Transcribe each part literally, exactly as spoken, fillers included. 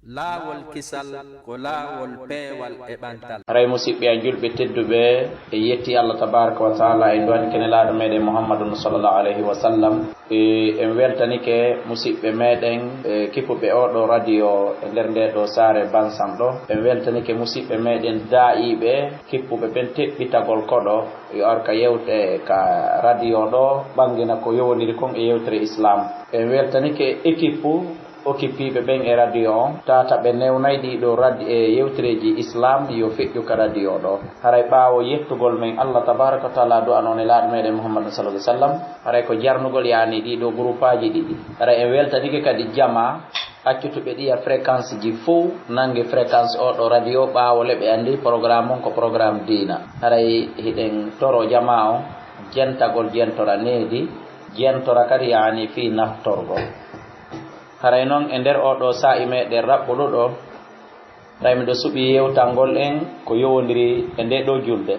Laawol kisal ko laawol peewal e ɓantal. Haray musiɓɓe an julɓe tedduɓe, en yetti Allah tabaraka wa taala, en duwani ke nelaaɗo meɗen Muhammadun sallallahu alayhi wa sallam. E, en weltanike musiɓɓe meɗen, e, kippuɓe oɗo radio e nder nde ɗo saare Bansan ɗo. En weltanike musiɓɓe meɗen daa'iɓe kippuɓe ɓen teɓɓitagol koɗo yo arka yewte ka radio ɗo ɓangina ko yowondiri kon e yewtere Islam. En weltanike équipe okipiiɓe ɓen e radio on, tata ɓe newnay ɗiɗo radi e yewtereeji Islam yo feƴƴu ka radio ɗo. Haray ɓaawo yettugol men Allah tabaraka wa taala, du'ano nelaaɗo meɗen Muhammadun sallallahu alayhi wa sallam, haray ko jarnugol yaani ɗiɗo groupaaji ɗiɗi. Haray en weltanike kadi jama accutuɓe ɗiya fréquence ji fow nange fréquence oɗo radio, ɓaawo le ɓe anndi programme on ko programme diina. Haray hiɗen toro jama on jentagol jentora needi, jentora kadi yaani fii naftorgol. Haray non e nder oɗo saa'i meɗen raɓɓuɗo ɗo, haray miɗo suɓi yewtangol en ko yowondiri e nde ɗo julde,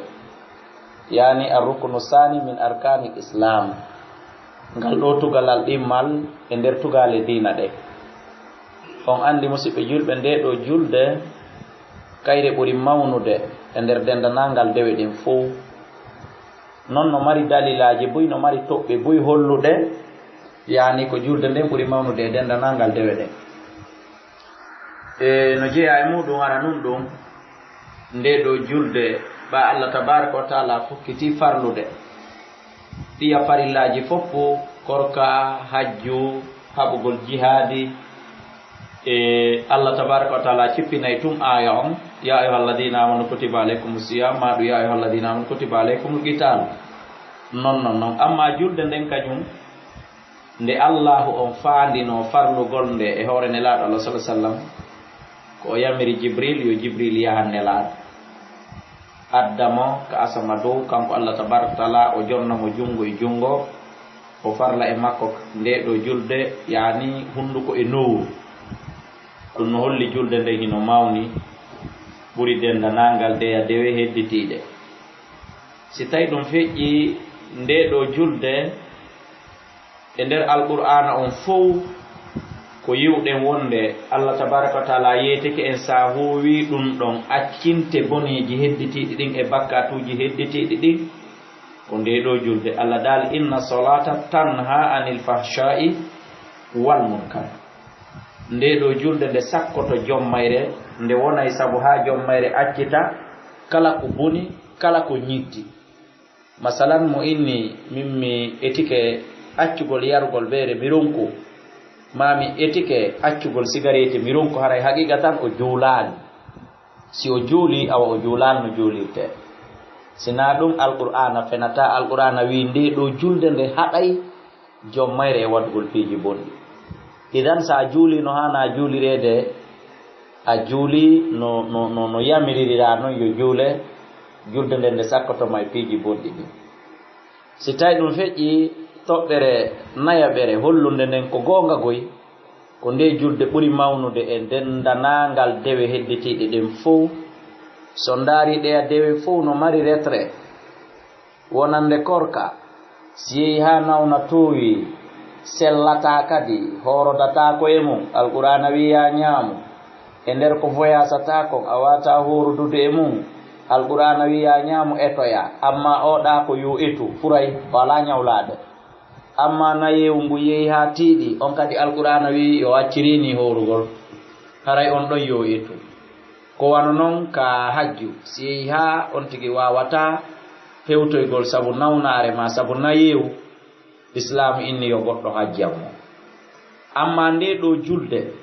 yaani ar-ruknu saani min arkaanil Islam, ngal ɗo tugalal ɗimmal e nder tugaale diina ɗe. On anndi musiɓɓe julɓe, nde ɗo julde kayre ɓuri mawnude e nder dendanangal dewe ɗen fow. Non no mari dalilaaji buy, no mari toɓɓe buy holluɗe yaani ko julde nden ɓuri mawnude e dendanangal dewe ɗen. E no jeyaa e muɗum, hara nun ɗum nde ɗo julde ɓa Allah tabaraka wa taala fokkiti farlude ɗiya farillaaji foppu, korka, hajju, haɓugol jihaadi. E Allah tabaraka wa taala cippinay tun aaya on, ya ayuha alladina amanu kutiba alaykum siyam, maɗum ya ayuha alladina amanu kutiba alaykum alqital. Non non non, amma julde nden kañum, nde Allahu on faandino farlugol nde e hoore nelaaɗo Allah sallallahu alaihi wasallam, ko o yamiri Jibril yo Jibril yahan nelaaɗo, adda mo ka asama dow, kanko Allah tabaraka wa taala o jonna mo junngo e junngo, o farla e makko nde ɗo julde, yaani hunnduko e nowru. Ɗum no holli julde nden hino mawni, ɓuri denndanangal deya dewe hedditiiɗe. Si tawi ɗum feƴƴi nde ɗo julde, e nder Alqur'aana on fow, ko yi'uɗen wonde Allah tabaraka wa taala yeetike en, sa huuwi ɗum ɗon, accinte boneeji hedditiiɗi ɗin e bakkatuuji hedditiiɗi ɗin, ko nde ɗo julde. Allah daal, inna salata tanha anil fahsha'i wal munkar. Nde ɗo julde nde sakkoto jom mayre, nde wonay sabu ha jom mayre accita kala ko boni, kala ko ñitti. Masalan, mo inni, min mi etike accugol yarugol beere, mi ronku, ma mi etike accugol sigareeti, mi ronku, haray haqiqa tan o juulaali. Si o juuli, awa o juulaali no juulirte. Si na ɗum, Alqur'aana fenata. Alqur'aana wi nde ɗo julde nde haɗay jom mayre e waɗugol piiji bonɗi. Idan, so a juulii no haanaa juulireede, a juulii no, no, no, no yamiririraa non yo juule, julde nden nde sakkoto ma e piiji bonɗi ɗin. Si tawi ɗum feƴƴi, toɓɓere nayaɓere hollunde nden ko goonga goy, ko nde julde ɓuri mawnude e denndanangal dewe hedditiiɗe ɗen fow. So ndaari ɗeya dewe fow no mari retrait. Wonande korka, si yehi haa nawna toowi, sellataa kadi, hoorodataako e mum. Alqur'aana wi'i yaa ñaamu. E nder ko voyasata kon, a waawataa hoorudude e mum. Alqur'aana wi'i yaa ñaamu, etoyaa. Amma oo ɗaa ko yo etu, furay, o alaa ñawlaade. Amma nayeewu ngu yehi haa tiiɗi, on kadi Alqur'aana wi'i yo acciri nii hoorugol. Haray on ɗon yo etu. Ko wano non ka hajju, si yehi haa on tigi waawataa hewtoygol sabu nawnaare maa sabu nayeewu, Islaamu inni yo goɗɗo hajjan mo. Amma nde ɗo julde,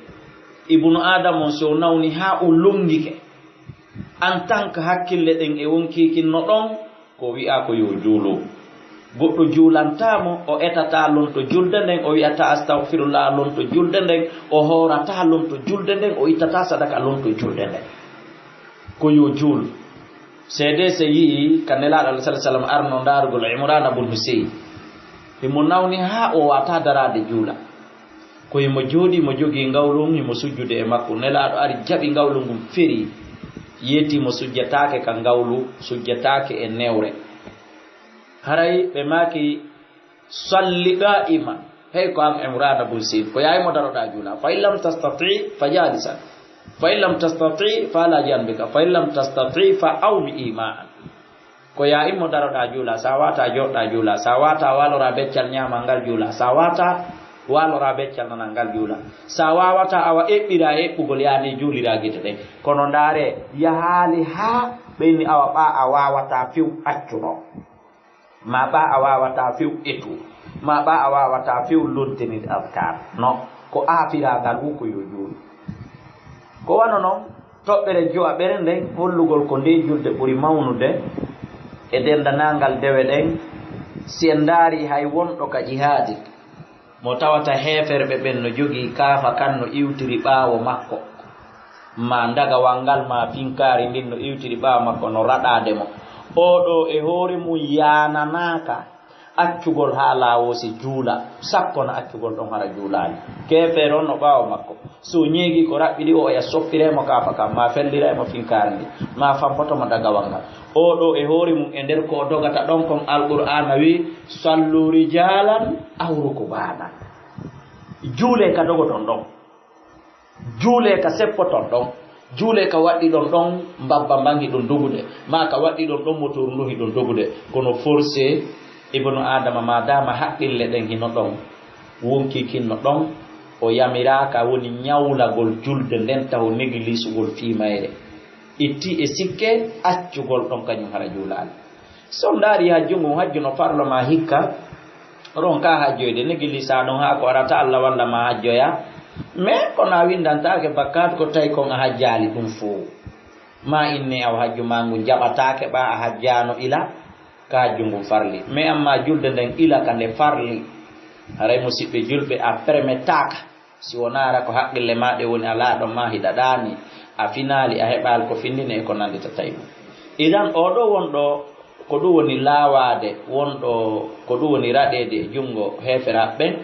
Ibnu Aadama on, si o nawni haa o lonngike, en tant que hakkille ɗen e won kiikinno ɗon, ko wi'aa ko yo juulu. Goɗɗo juulantaa mo, o etataa lonto julde nden, o wi'ataa astagfirullah lonto julde nden, o hoorataa lonto julde nden, o ittataa sadaka lonto julde nden. Ko yo juul. C D C yi'i ka Nelaaɗo Allah sallallahu alaihi wasallam arno ndaarugol Imrana bun Huseyn. Himo nawni haa o waawataa daraade juula. Ko himo jooɗii, mo jogii ngawlu ngun, himo sujjude e makko. Nelaaɗo ari, jaɓi ngawlu ngun, feri, yeetii mo sujjataake ka ngawlu, sujjataake e newre. Haray ɓe maaki, "Salli qaa'iman." Hey, ko an Imrana bun Huseyn, ko yayi mo daroɗaa juula? "Fa in lam tastati, fa jaalisan." Fa in lam tastati fa ala janbika, fa in lam tastati fa awmi imaan. Ko yaa immo daroɗaa juula, sa wata jooɗɗaa juula, sa wata walora beccal ñaamal ngal juula, sa wata walora beccal nanal ngal juula. Sa wawata awa eɓɓira eɓɓugol yaani juulira gite ɗen. Kono ndaare, yahaali haa ɓeyni awa ɓa a wawata few accuno. Ma ɓa a wawata few etu. Ma ɓa a wawata few lontinide azkar. No, ko afirangal wu ko yo juulu. Ko wano non, toɓɓere jowaɓere nden, hollugol ko nde julde ɓuri mawnude e dendanangal dewe ɗen, si en ndaari hay wonɗo ka jihaadi, mo tawata heeferɓe ɓen no jogii kaafa kan no iwtiri ɓaawo makko, ma ndagawal ngal, ma finkaari ndin no iwtiri ɓaawo makko, no raɗaade mo. Oo ɗoo e hoore mum yaananaaka accugol haa laawoosi juula, sakko no accugol ɗon hara juulaali. Keefeero on no ɓaawo makko. So ñeegi ko raɓɓiɗi o, oya soppiree mo kaafa kan, ma felliree mo finkaari ndi, ma fampoto mo dagawal ngal. Oo ɗoo e hoore mum e nder ko o dogata ɗon kon, Alqur'aana wi'i, "Sallu rijaalan aw rukubaanan." Juulee ka dogoton ɗon. Juulee ka seppoton ɗon. Juulee ka waɗɗiɗon ɗon mbabba mban hiɗon dogude. Ma ka waɗɗiɗon ɗon motor ndun hiɗon dogude. Kono forcé Ibnu Aadama, ma daama haqqille ɗen hino ɗon, wonkii kin no ɗon, o yamiraaka woni ñawlagol julde nden taho negilisugol fii mayre. Itti e sikke accugol ɗon kañum hara juulaali. So ndaari hajju ngun, hajju no farlo ma hikka, ronka hajjoyde, negilisa ɗon haa ko arata Alla walla ma hajjoya. Mais kono a windantaake bakkaatu ko tawi kon a hajjaali ɗum fow. Ma inne aw hajju ma ngun jaɓataake ɓa a hajjaano ila ka hajju ngun farli. Mais amma julde nden ila ka nde farli, haray musiɓɓe julɓe a permetaaka. Si wonaa hara ko haqqille ma ɗe woni alaa ɗon ma hiɗa ɗaani, a finaali, a heɓaali ko findini e ko nandita tawi ɗum. Idan oo ɗoo wonɗo ko ɗum woni laawaade, wonɗo ko ɗum woni raɗeede e junngo heeferaaɓe ɓen,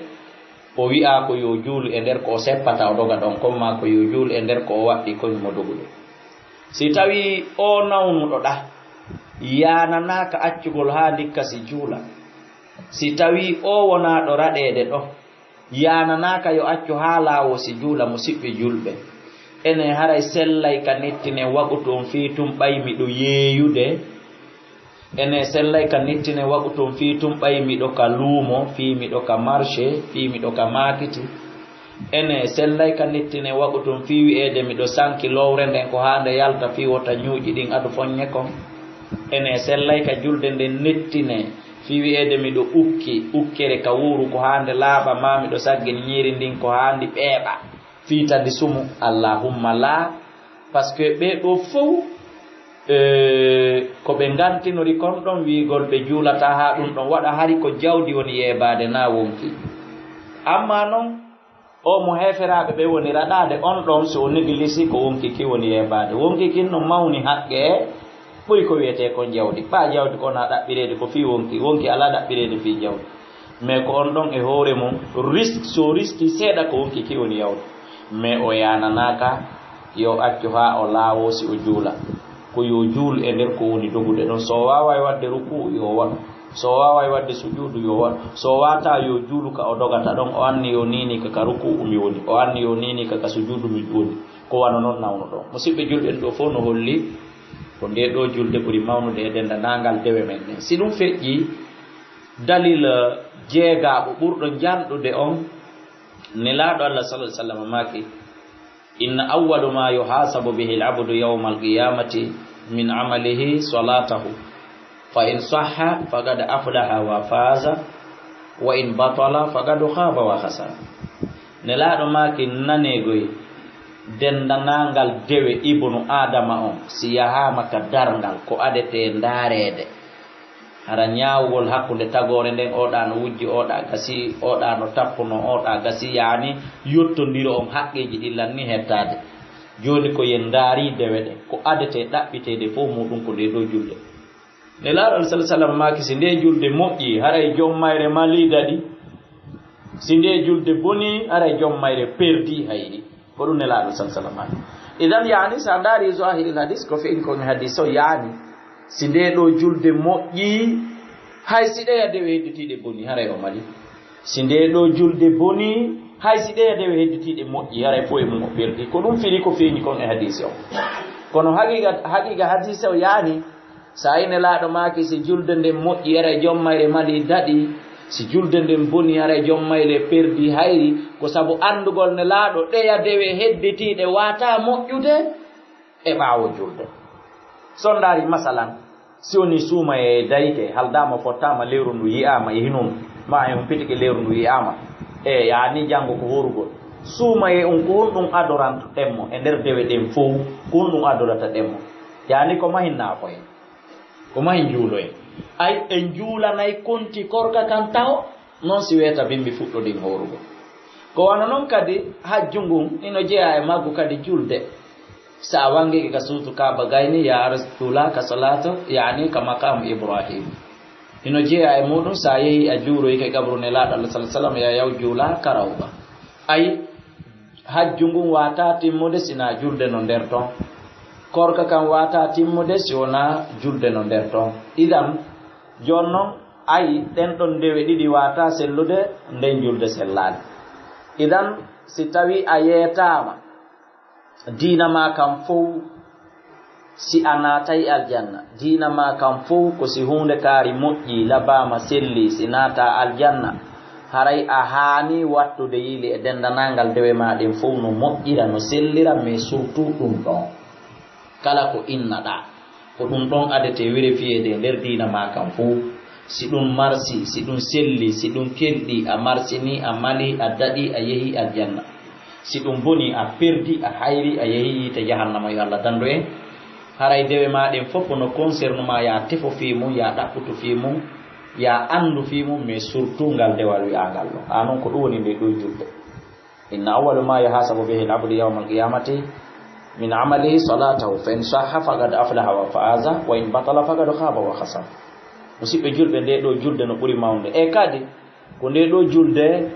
o wi'aa ko yo juulu e nder ko o seppata o doga ɗon kon, maa ko yo juulu e nder ko o waɗɗi koñum o dogude. Si tawii oo nawnuɗo ɗa yaananaaka accugol haa ndikka si juula, si tawii oo wonaaɗo raɗeede ɗo, yaananaaka yo accu haa laawo si juula, musiɓɓe julɓe. Ene haray sellay ka nettinen waqutu on fii tun ɓay miɗo yeeyude. Ene sellay ka nettinen waqutu on fii tun ɓay miɗo ka luumo, fii miɗo ka marché, fii miɗo ka maakiti. Ene sellay ka nettinen waqutu on fii wi'eede miɗo sanki lowre nden ko haa nde yalta fii wota ñuuƴi ɗin adu foññe kon. Ene sellay ka julde nden nettinen fii wi'eede miɗo ukki ukkere ka wuuru ko haa nde laaɓa, maa miɗo saggini ñiiri ndin ko haa ndi ɓeeɓa, fii tandi sumu. Allahumma laa, parce que ɓee ɗoo fow, eh, ko ɓe ngantinori kon ɗon wi'igol ɓe juulataa haa ɗum ɗon waɗa, hari ko jawdi woni yeebaade naa wonki. Amma non, o mo heeferaaɓe ɓe woni raɗaade on ɗon, so o negilisi ko wonki ki woni yeebaade. Wonki kin no mawni haqqe, ɓuri ko wi'etee kon jawdi. Ɓaa jawdi ko na ɗaɓɓireede ko fii wonki, wonki alaa ɗaɓɓireede fii jawdi. Mais ko on ɗon e hoore mum, risk, so riski seeɗa ko wonki ki woni yawde. Mais o yaananaaka yo accu haa o laawoo si o juula. Ko yo juul e nder ko woni dogude ɗon. So o waaway waɗde rukuu, yo waɗu. So o waaway waɗde sujuudu, yo waɗu. So o waawataa, yo juulu ka o dogata ɗon. O anni yo niini ka, ka rukuu mi woni. O anni yo niini ka, ka sujuudu mi woni. Ko wano non nawno ɗon. Musiɓɓe julɓe, en ɗo fof no holli ko nde ɗo julde ɓuri mawnude e denndaangal dewe men ɗen. Si ɗum feƴƴi, dalil jeegaaɓo ɓurɗo njanɗude on, Nelaaɗo Allah sallallahu alaihi wasallam maaki, "Inna awwalu ma yuhasabu bihi al-abdu yawma al-qiyamati min amalihi salatahu. Fa in sahha faqad aflaha wa faza, wa in batala faqad khaba wa khasara." Nelaaɗo maaki, naneegoy, denndaangal dewe Ibnu Aadama on, si yahaama ka darngal, ko adetee ndaareede. Hara ñaawgol hakkunde tagoore nden, oɗa no wujji, oɗa gasi, oɗa no tappuno, oɗa gasi, yaani yottondiro on haqqeeji ɗi lanni hettaade. Jooni ko yen ndaari dewe ɗen, ko adetee ɗaɓɓiteede fof muuɗum ko nde ɗo julde. Nelaaɗo sallallahu alaihi wasallam maaki, si nde julde moƴƴi, haray jom mayre mali daɗi. Si nde julde boni, haray jom mayre perdi hayri. Ko ɗum Nelaaɗo sallallahu alaihi wasallam maaki. Idan, yaani, sa ndaari zahiril hadis, ko feeñi ko mi hadis o yaani. Si nde ɗo julde moƴƴi, hay si ɗeya dewe hedditiiɗe boni, haray o mali. Si nde ɗo julde boni, Hay si ɗeya dewe hedditiiɗe moƴƴi, haray fof e mum o perdi. Ko ɗum firi ko feeñi kon e hadiise o. Kono haqiiqa, haqiiqa hadiise o yaani, so a ine laaɗo maaki, si julde nden moƴƴi, haray jom mayre mali daɗi. Si julde nden boni, haray jom mayre perdi hayri. Ko sabu anndugol ne laaɗo ɗeya dewe hedditiiɗe waataa moƴƴude e ɓaawo julde. So ndaari, masalan, si woni suumaye dayke, haldaama, fottaama, lewru ndu yi'aama e hinum, ma e humpitike lewru ndu yi'aama, e yaani janngo ko horugol. Suumaye on, ko honɗum adoranto ɗemmo e nder dewe ɗen fow? Ko honɗum adorata ɗemmo? Yaani ko mahin naafo en? Ko mahin juulo en? Ay, en juulanay konti korka kan taho? Non si weeta bimbi fuɗɗodin hoorugol. Ko wano non kadi hajju ngun, ino jeyaa e maggu kadi julde. So a wangike ka suutu Kaaba gayni, ya arju juula ka salaato, yaani ka maqaamu Ibrahim. Ino jeyaa e muɗum, so a yehi a juuroyike qabru Nelaaɗo Allah sallallahu alaihi wasallam, ya yaw juula ka rawda. Ay, hajju ngun waataa timmude si naa julde no nder ton. Korka kan waataa timmude si wonaa julde no nder ton. Idan, jooni non, ayi, ɗen ɗon dewe ɗiɗi waataa sellude, nden julde sellaali. Idan, si tawii a yeetaama, diina maa kan fow, si a naatay aljanna, diina maa kan fow ko si huunde kaari moƴƴii, labaama, sellii, si naataa aljanna, haray a haanii wattude yiili e denndanangal dewe maa ɗen fow no moƴƴira, no sellira, mais surtout ɗum ɗon. Kala ko innaɗaa, ko ɗum ɗon adetee, vérifier de nder diina maa kan fow. Si ɗum marsi, si ɗum selli, si ɗum kelɗi, a marsinii, a malii, a daɗii, a yehii aljanna. Si ɗum bonii, a perdi, a hayri, a yehii yiite jahannama, yo Allah dandu en. Haray dewe maa ɗen fof no concerne maa, yaa tefo fii mum, yaa ɗaɓɓutu fii mum, yaa anndu fii mum, mais surtout ngal dewal wi'aa ngal ɗon. Haa non ko ɗum woni nde ɗo julde. Inna awwala ma yuhasabu bihi al-abdu yawma al-qiyamati min amalihi salatahu, fa in sahha faqad aflaha wa faza, wa in batala faqad khaba wa khasar. Musidɓe julɓe, nde ɗo julde no ɓuri mawnude. E kadi, ko nde ɗo julde,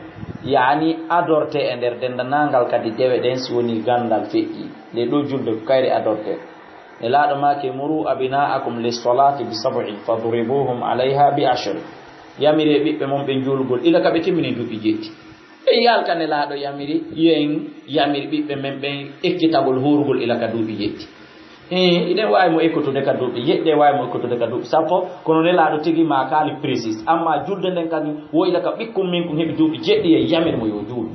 yaani, adorte e nder denndanangal kadi dewe ɗen, si woni ganndal feƴƴi. Nde ɗo julde ko kayre adorte. Nelaaɗo maaki, "Muru abna'akum lis-salati bi sab'in fadribuhum alayha bi ashri." Yamire ɓiɓɓe mon ɓe juulgol, ila ka ɓe timmini duuɓi jeɗɗi. Ɓe yalta Nelaaɗo yamiri, yo en yamir ɓiɓɓe men ɓen ekkitagol hoorugol ila ka duuɓi jeɗɗi. Hee, iɗen waawi mo ekkutude ka duuɓi jeɗɗi, en waawi mo ekkutude ka duuɓi sappo, kono Nelaaɗo tigi maakaali précis. Amma julde nden kadi, wo ila ka ɓikkun men kun heɓi duuɓi jeɗɗi, en yamir mo yo juulu.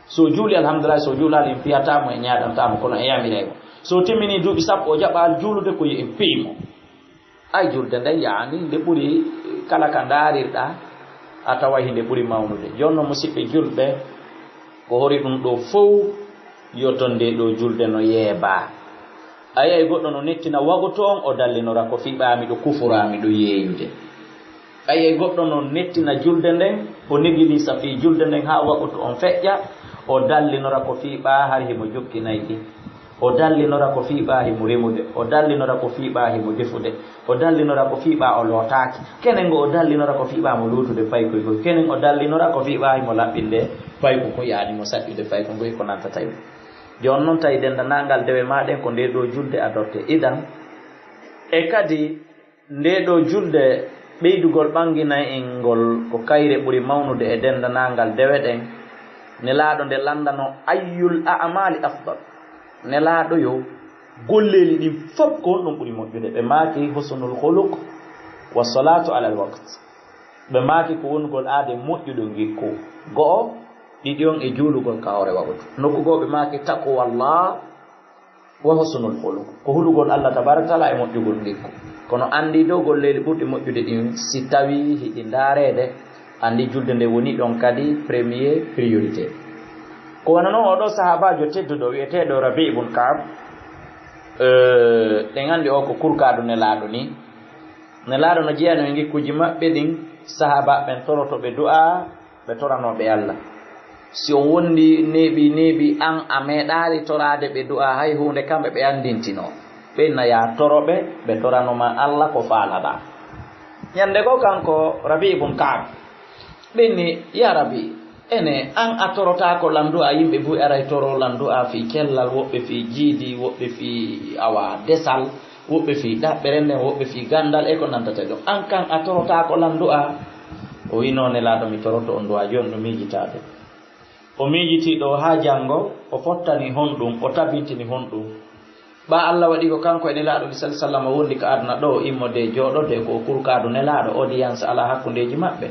So juuli, alhamdulillahi, so juulaali, en piyataa mo, en ñaaɗantaa mo, kono en yamiray mo. So timmini duuɓi sappo, o jaɓaali juulude, ko yo en piyi mo. Ay, julde nden, yaani, nde ɓuri kala ka ndaarirɗaa, a taway hinde ɓuri mawnude. Jooni non, musidɓe julɓe, ko hori ɗum ɗo fow, yo ton nde ɗo julde no yeebaa. A yi'ay goɗɗo no nettina wagoto on, o dallinora ko fii ɓaa miɗo kufuraa, miɗo yeeyude. A yi'ay goɗɗo no nettina julde nden, o negilisa fii julde nden haa wagoto on feƴƴa, o dallinora ko fii ɓaa hari himo jokki nayyi. O dallinora ko fii ɓaa himo remude. O dallinora ko fii ɓaa himo defude. O dallinora ko fii ɓaa o lootaaki. Kenen ngo o dallinora ko fii ɓaa mo luutude paykoy koy. Kenen o dallinora ko fii ɓaa himo laɓɓinde payko koy, yaani mo saɗɗude payko ngoy ko nantata yimɓe. Jooni non tawi denndanangal dewe maa ɗen ko nde ɗo julde adorte. Idan, e kadi, nde ɗo julde, ɓeydugol ɓanginay en ngol ko kayre ɓuri mawnude e denndanangal dewe ɗen. Nelaaɗo nde lanndano, "Ayyul a'mali afdal?" Nelaaɗo yo, golleeli ɗin fof ko honɗum ɓuri moƴƴude? Ɓe maaki, "Husnul khuluq wa salatu alal waqt." Ɓe maaki, "Ko wonugol aade moƴƴuɗo ngikku." Go'o, ɗiɗi on e juulugol ka hoore waqtu. Nokku goo ɓe maaki, "Taqwallah wa husnul khuluq." Ko hulugol Allah tabaraka taala e moƴƴugol ngikku. Kono anndi dow golleeli ɓurɗi moƴƴude ɗin, si tawii hiɗi ndaareede, anndi julde nde woni ɗon kadi premier priorité. Ko wano non oɗo sahaabaajo tedduɗo wi'eteeɗo Rabi ibn Ka'ab, eh, ɗen anndi o ko kurkaaɗo Nelaaɗo ni. Nelaaɗo no jeyano e ngikkuuji maɓɓe ɗin, sahaabaaɓe ɓen toroto ɓe du'a, ɓe toranooɓe Allah. Si on wondi neeɓi neeɓi an a meeɗaali toraade ɓe du'a hay huunde, kamɓe ɓe anndintino. Ɓen na yaa toro ɓe, ɓe torano ma Allah ko faalaɗaa. Ñande goo kanko Rabi ibn Ka'ab, ɓen ni, "Ya Rabi, ene an a torotaako lan du'a, yimɓe buy aray toro lan du'a fii cellal, woɓɓe fii jiidi, woɓɓe fii awa desal, woɓɓe fii ɗaɓɓere nden, woɓɓe fii ganndal e ko nantata ɗum. An kan a torotaako lan du'a?" O wi'i, "Noon Nelaaɗo, mi toroto on du'a, jooni ɗum miijitaade." O miijitii ɗoo haa janngo, o fottani honɗum, o tabintini honɗum. Ɓaa Allah waɗi ko kanko e Nelaaɗo, sallallahu alaihi wasallam, wondi ka aduna ɗoo, immode, jooɗode, ko o kurkaadu Nelaaɗo, audience alaa hakkundeeji maɓɓe.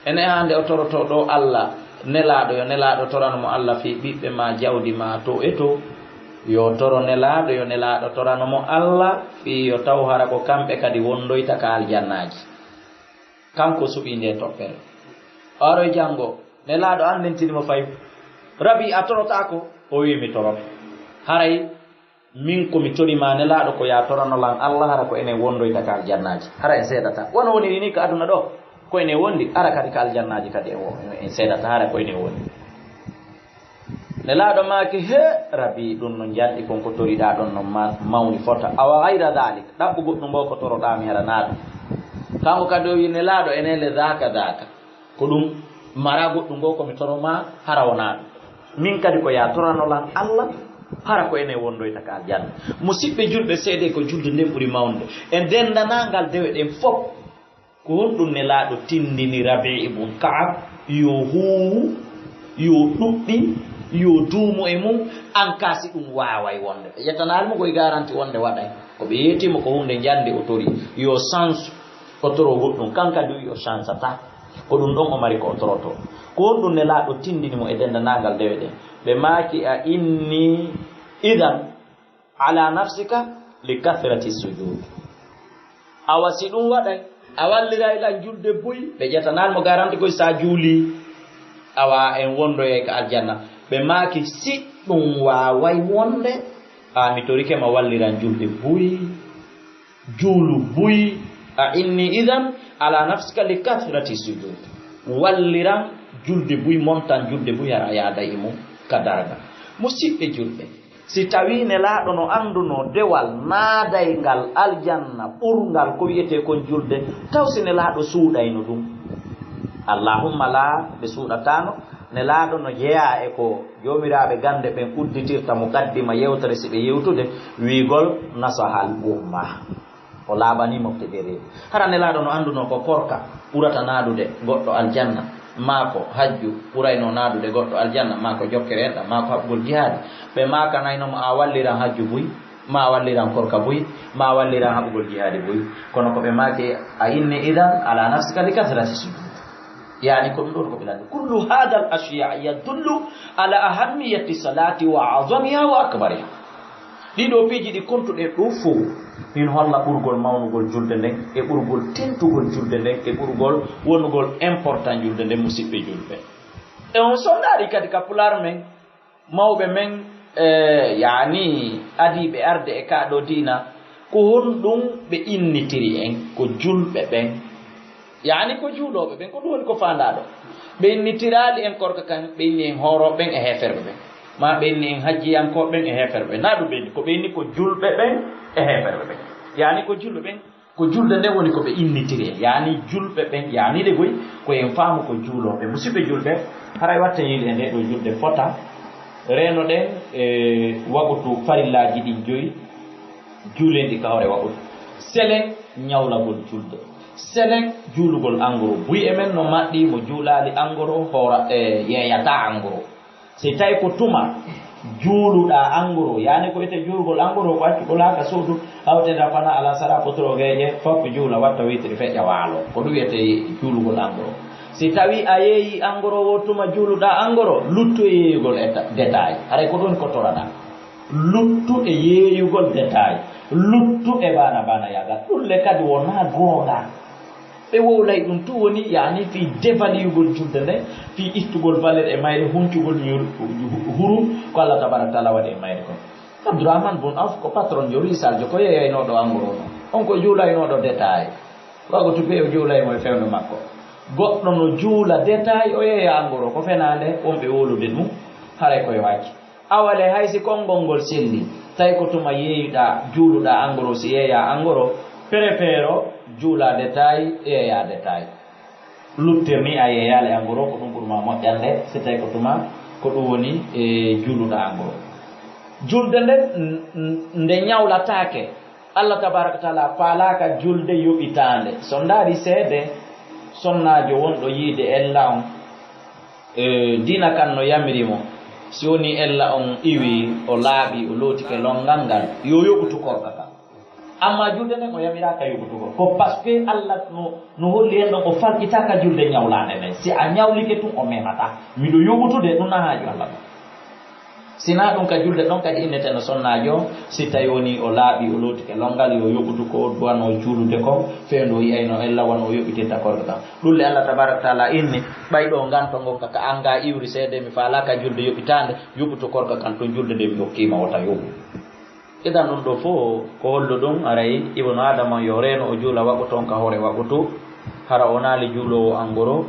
Ene hannde o torotoo ɗoo Allah, Nelaaɗo, yo Nelaaɗo torano mo Allah fii ɓiɓɓe maa, jawdi maa, to e to. Yo toro Nelaaɗo, yo Nelaaɗo torano mo Allah fii yo taw hara ko kamɓe kadi wondoyta ka aljannaaji. Kanko suɓii ndee toppere. O aroyi janngo, Nelaaɗo anndintini mo fay, "Rabi, a torotaako?" O wi'i, "Mi toroto." Haray min ko mi tori maa Nelaaɗo ko yaa torano lan Allah hara ko enen wondoyta ka aljannaaji. Hara en seedataa. Wano woniri ni ka aduna ɗoo, ko enen wondi, hara kadi ka aljannaaji kadi en wo-, en seedataa hara ko enen wondi. Nelaaɗo maaki, "He, Rabi, ɗum no njanɗi kon ko toriɗaa ɗon no ma-, mawni fota. Awa gayra dalik, ɗaɓɓu goɗɗum ngoo ko toroɗaa mi hara naa ɗum." Kanko kadi o wi'i, "Nelaaɗo, enen le daka daka. Ko ɗum mara goɗɗum ngoo ko mi toro maa hara wonaa ɗum. Min kadi ko yaa torano lan Allah, hara ko enen wondoyta ka aljanna." Musiɓɓe julɓe, seedee ko julde nden ɓuri mawnude. E denndanangal dewe ɗen fof, ko honɗum Nelaaɗo tindini Rabi' ibn Ka'ab yo huuwu, yo ɗuɗɗi, yo duumu e mum, an kaa si ɗum waaway wonde? Ɓe ƴettanaali mo koye garanti wonde waɗay. Ko ɓe yeetii mo ko huunde njande o tori, yo chance o toro goɗɗum, kan kadi yo chance ata. Ko ɗum ɗon o mari ko o toroto. Ko honɗum Nelaaɗo tindini mo e denndanangal dewe ɗen? Ɓe maaki, "A inni idan ala nafsika li kathrati sujud." Awa si ɗum waɗay, a walliray lan julde buy, ɓe ƴettanaali mo garanti koy sa juuli, awa en wondoyay ka aljanna. Ɓe maaki, "Si ɗum waaway wonde, a mi torike ma walliran julde buy, juulu buy, a inni idan ala nafsika li kathrati sujud." Walliran julde buy, montan julde buy, hara a yaaday e mum ka darga. Musiɓɓe julɓe, si tawii Nelaaɗo no anndunoo dewal naadayngal aljanna ɓurngal ko wi'etee kon julde, taw si Nelaaɗo suuɗayno ɗum? Allahumma laa, ɓe suuɗataano. Nelaaɗo no jeyaa e ko joomiraaɓe gannde ɓen udditirta muqaddima yewtere si ɓe yewtude, wiigol nasahal umma. O laaɓanii mofte ɗe reedu. Hara Nelaaɗo no anndunoo ko korka ɓurata naadude goɗɗo aljanna, maa ko hajju ɓuraynoo naadude goɗɗo aljanna, maa ko jokkere enɗam, maa ko haɓugol jihaadi. Ɓe maakanayno mo, "A walliran hajju buy, ma a walliran korka buy, ma a walliran haɓugol jihaadi buy." Kono ko ɓe maaki, "A inni idan ala nafsika li kathrati sujud." Yaani ko ɗum ɗon ko ɓe lanndi. Kullu hadal ashiya yadullu ala ahammiyati salati wa azamiha wa akbariha. Ɗiɗo piiji ɗi kontuɗe ɗo fof, min holla ɓurgol mawnugol julde nden, e ɓurgol tentugol julde nden, e ɓurgol wonugol important julde nden, musiɓɓe julɓe. E on sondaari kadi ka Pulaar men, mawɓe men, e, yaani adiiɓe arde e kaa ɗo diina, ko honɗum ɓe innitiri en ko julɓe ɓen? Yaani ko juulooɓe ɓen, ko ɗum woni ko faandaaɗo. Ɓe innitiraali en korka kan, ɓe inni en hoorooɓe ɓen e heeferɓe ɓen. Maa ɓe inni en hajjiyankooɓe ɓen e heeferɓe ɓen. Naa ɗum ɓe inni, ko ɓe inni ko julɓe ɓen e heeferɓe ɓen. Yaani ko julɓe ɓen, ko julde nden woni ko ɓe innitiri en. Yaani julɓe ɓen, yaani de goy, ko en faamu ko juulooɓe. Musiɓɓe julɓe, haray watte yiide e nde ɗo julde fota. Reeno ɗen, e, wakutu farillaaji ɗin joyi, juulen ɗi ka hoore wakutu. Selen ñawlagol julde. Selen juulugol angoro. Buy e men no maɗɗi mo juulaali angoro, hoora, e, yeeyata angoro. Si tawi ko tuma juuluɗaa angoro, yaani ko ete juulugol angoro, ko accugol haa ka suudu, hawtida fana alasara, potoro geeƴe, fof juula, watta witiri, feƴƴa waalo. Ko ɗum wiyetee juulugol angoro. Si tawi a yeeyi angoro wo tuma juuluɗaa angoro, luttu e yeeyugol e ta-, détail. Haray ko ɗum ko toraɗaa. Luttu e yeeyugol détail. Luttu e bana bana yagal. Ɗum le kadi wonaa goonga. Ɓe wowlay ɗum tun woni, yaani, fii devaliyugol julde nden, fii ittugol valeur e mayre, huncugol ñur-, hurum ko Allah tabaraka taala waɗi e mayre kon. Abdourahmane Boun Auf ko patron jo, wiisal jo, ko yeeyaynooɗo angoro non. On ko juulaynooɗo détail. Wago tupe o juulay mo e fewndo makko. Goɗɗo no juula détail, o yeeya angoro. Ko fenaande, wonɓe wowlude ɗum, haray koye wacci. Awa le, hay si konngol ngol selli, tawi ko tuma yeeyuɗaa, juuluɗaa angoro, si yeeyaa angoro, préfère o juulaa détail, yeeyaa détail. Luttir ni a yeeyaali angoro, ko ɗum ɓuri ma moƴƴande, si tawi ko tuma ko ɗum woni e juuluɗaa angoro. Julde nden, n-, n-, nde ñawlataake, Allah tabaraka taala faalaaka julde yoɓitaande. So ndaari seede, sonnaajo wonɗo yiide ella on, E, diina kan no yamiri mo, si woni ella on iwi, o laaɓi, o lootike lonngal ngal, yo yoɓutu korka kan. Amma julde nden o yamiraaka yoɓutugol. Ko parce que Allah no, no holli en ɗon o falqitaaka julde ñawlaande nden. Si a ñawlike tun o memataa. Miɗo yoɓutude ɗun na haaju Allah ɗon. Sinaa ɗun ka julde ɗon kadi innete no sonnaajo, si tawi woni o laaɓi, o lootike lonngal, yo yoɓutu ko duwano juulude kon, fewndo o yi'ayno ella wano o yoɓitirta korka kan. Ɗun le Allah tabaaraka wa taala inni, ɓay ɗoo nganto ngon ka, ka annga iwri seede, mi faalaaka julde yoɓitaande, yoɓutu korka kan tun julde nde mi hokkii ma wota yoɓu. Idan ɗun ɗoo fow ko hollu ɗun, aray Ibnu Aadama yo reeno o juula waqutu on ka hoore waqutu, hara o wonaali juuloowo angoro,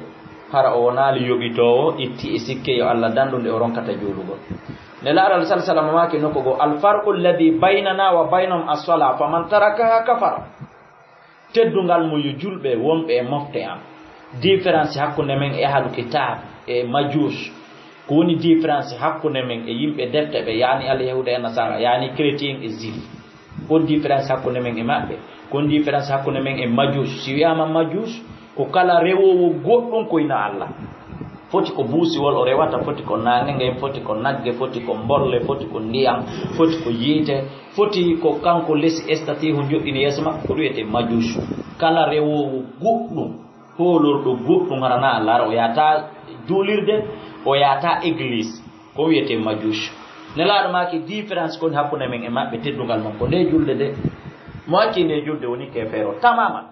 hara o wonaali yoɓitoowo, itti e sikke yo Allah dandu nde o ronkata juulugol. Nelaaɗo Allah sallallaahu alayhi wa sallam maaki nokku goo, "Al farqu alladhi baynana wa baynahum as-salaa, faman tarakaha kafara." Teddungal mum yo julɓe wonɓe e mofte am. Différence hakkunde men e ahlu kitaab e majuus. Ko woni différence hakkunde men e yimɓe defte ɓe, yaani alyahuuda e nasaara, yaani chrétien e juif? Ko woni différence hakkunde men e maɓɓe? Ko woni différence hakkunde men e majuus? Si wiyaama majuus, ko kala rewoowo goɗɗun ko hinaa Allah. Foti ko buusiwol o rewata, foti ko naange ngen, foti ko nagge, foti ko mbolle, foti ko ndiyam, foti ko yiite, foti ko kanko lesi estatihu joɗɗini yeeso makko, ko ɗun wiyetee majuus. Kala rewoowo goɗɗun, hoolorɗo goɗɗun hara na Allah, hara o yahataa juulirde, o yahataa église, ko wiyetee majuus. Nelaaɗo maaki différence ko woni hakkunde men e maɓɓe, teddungal makko, nde julde de. Mo acci nde julde woni keefeero tamaman.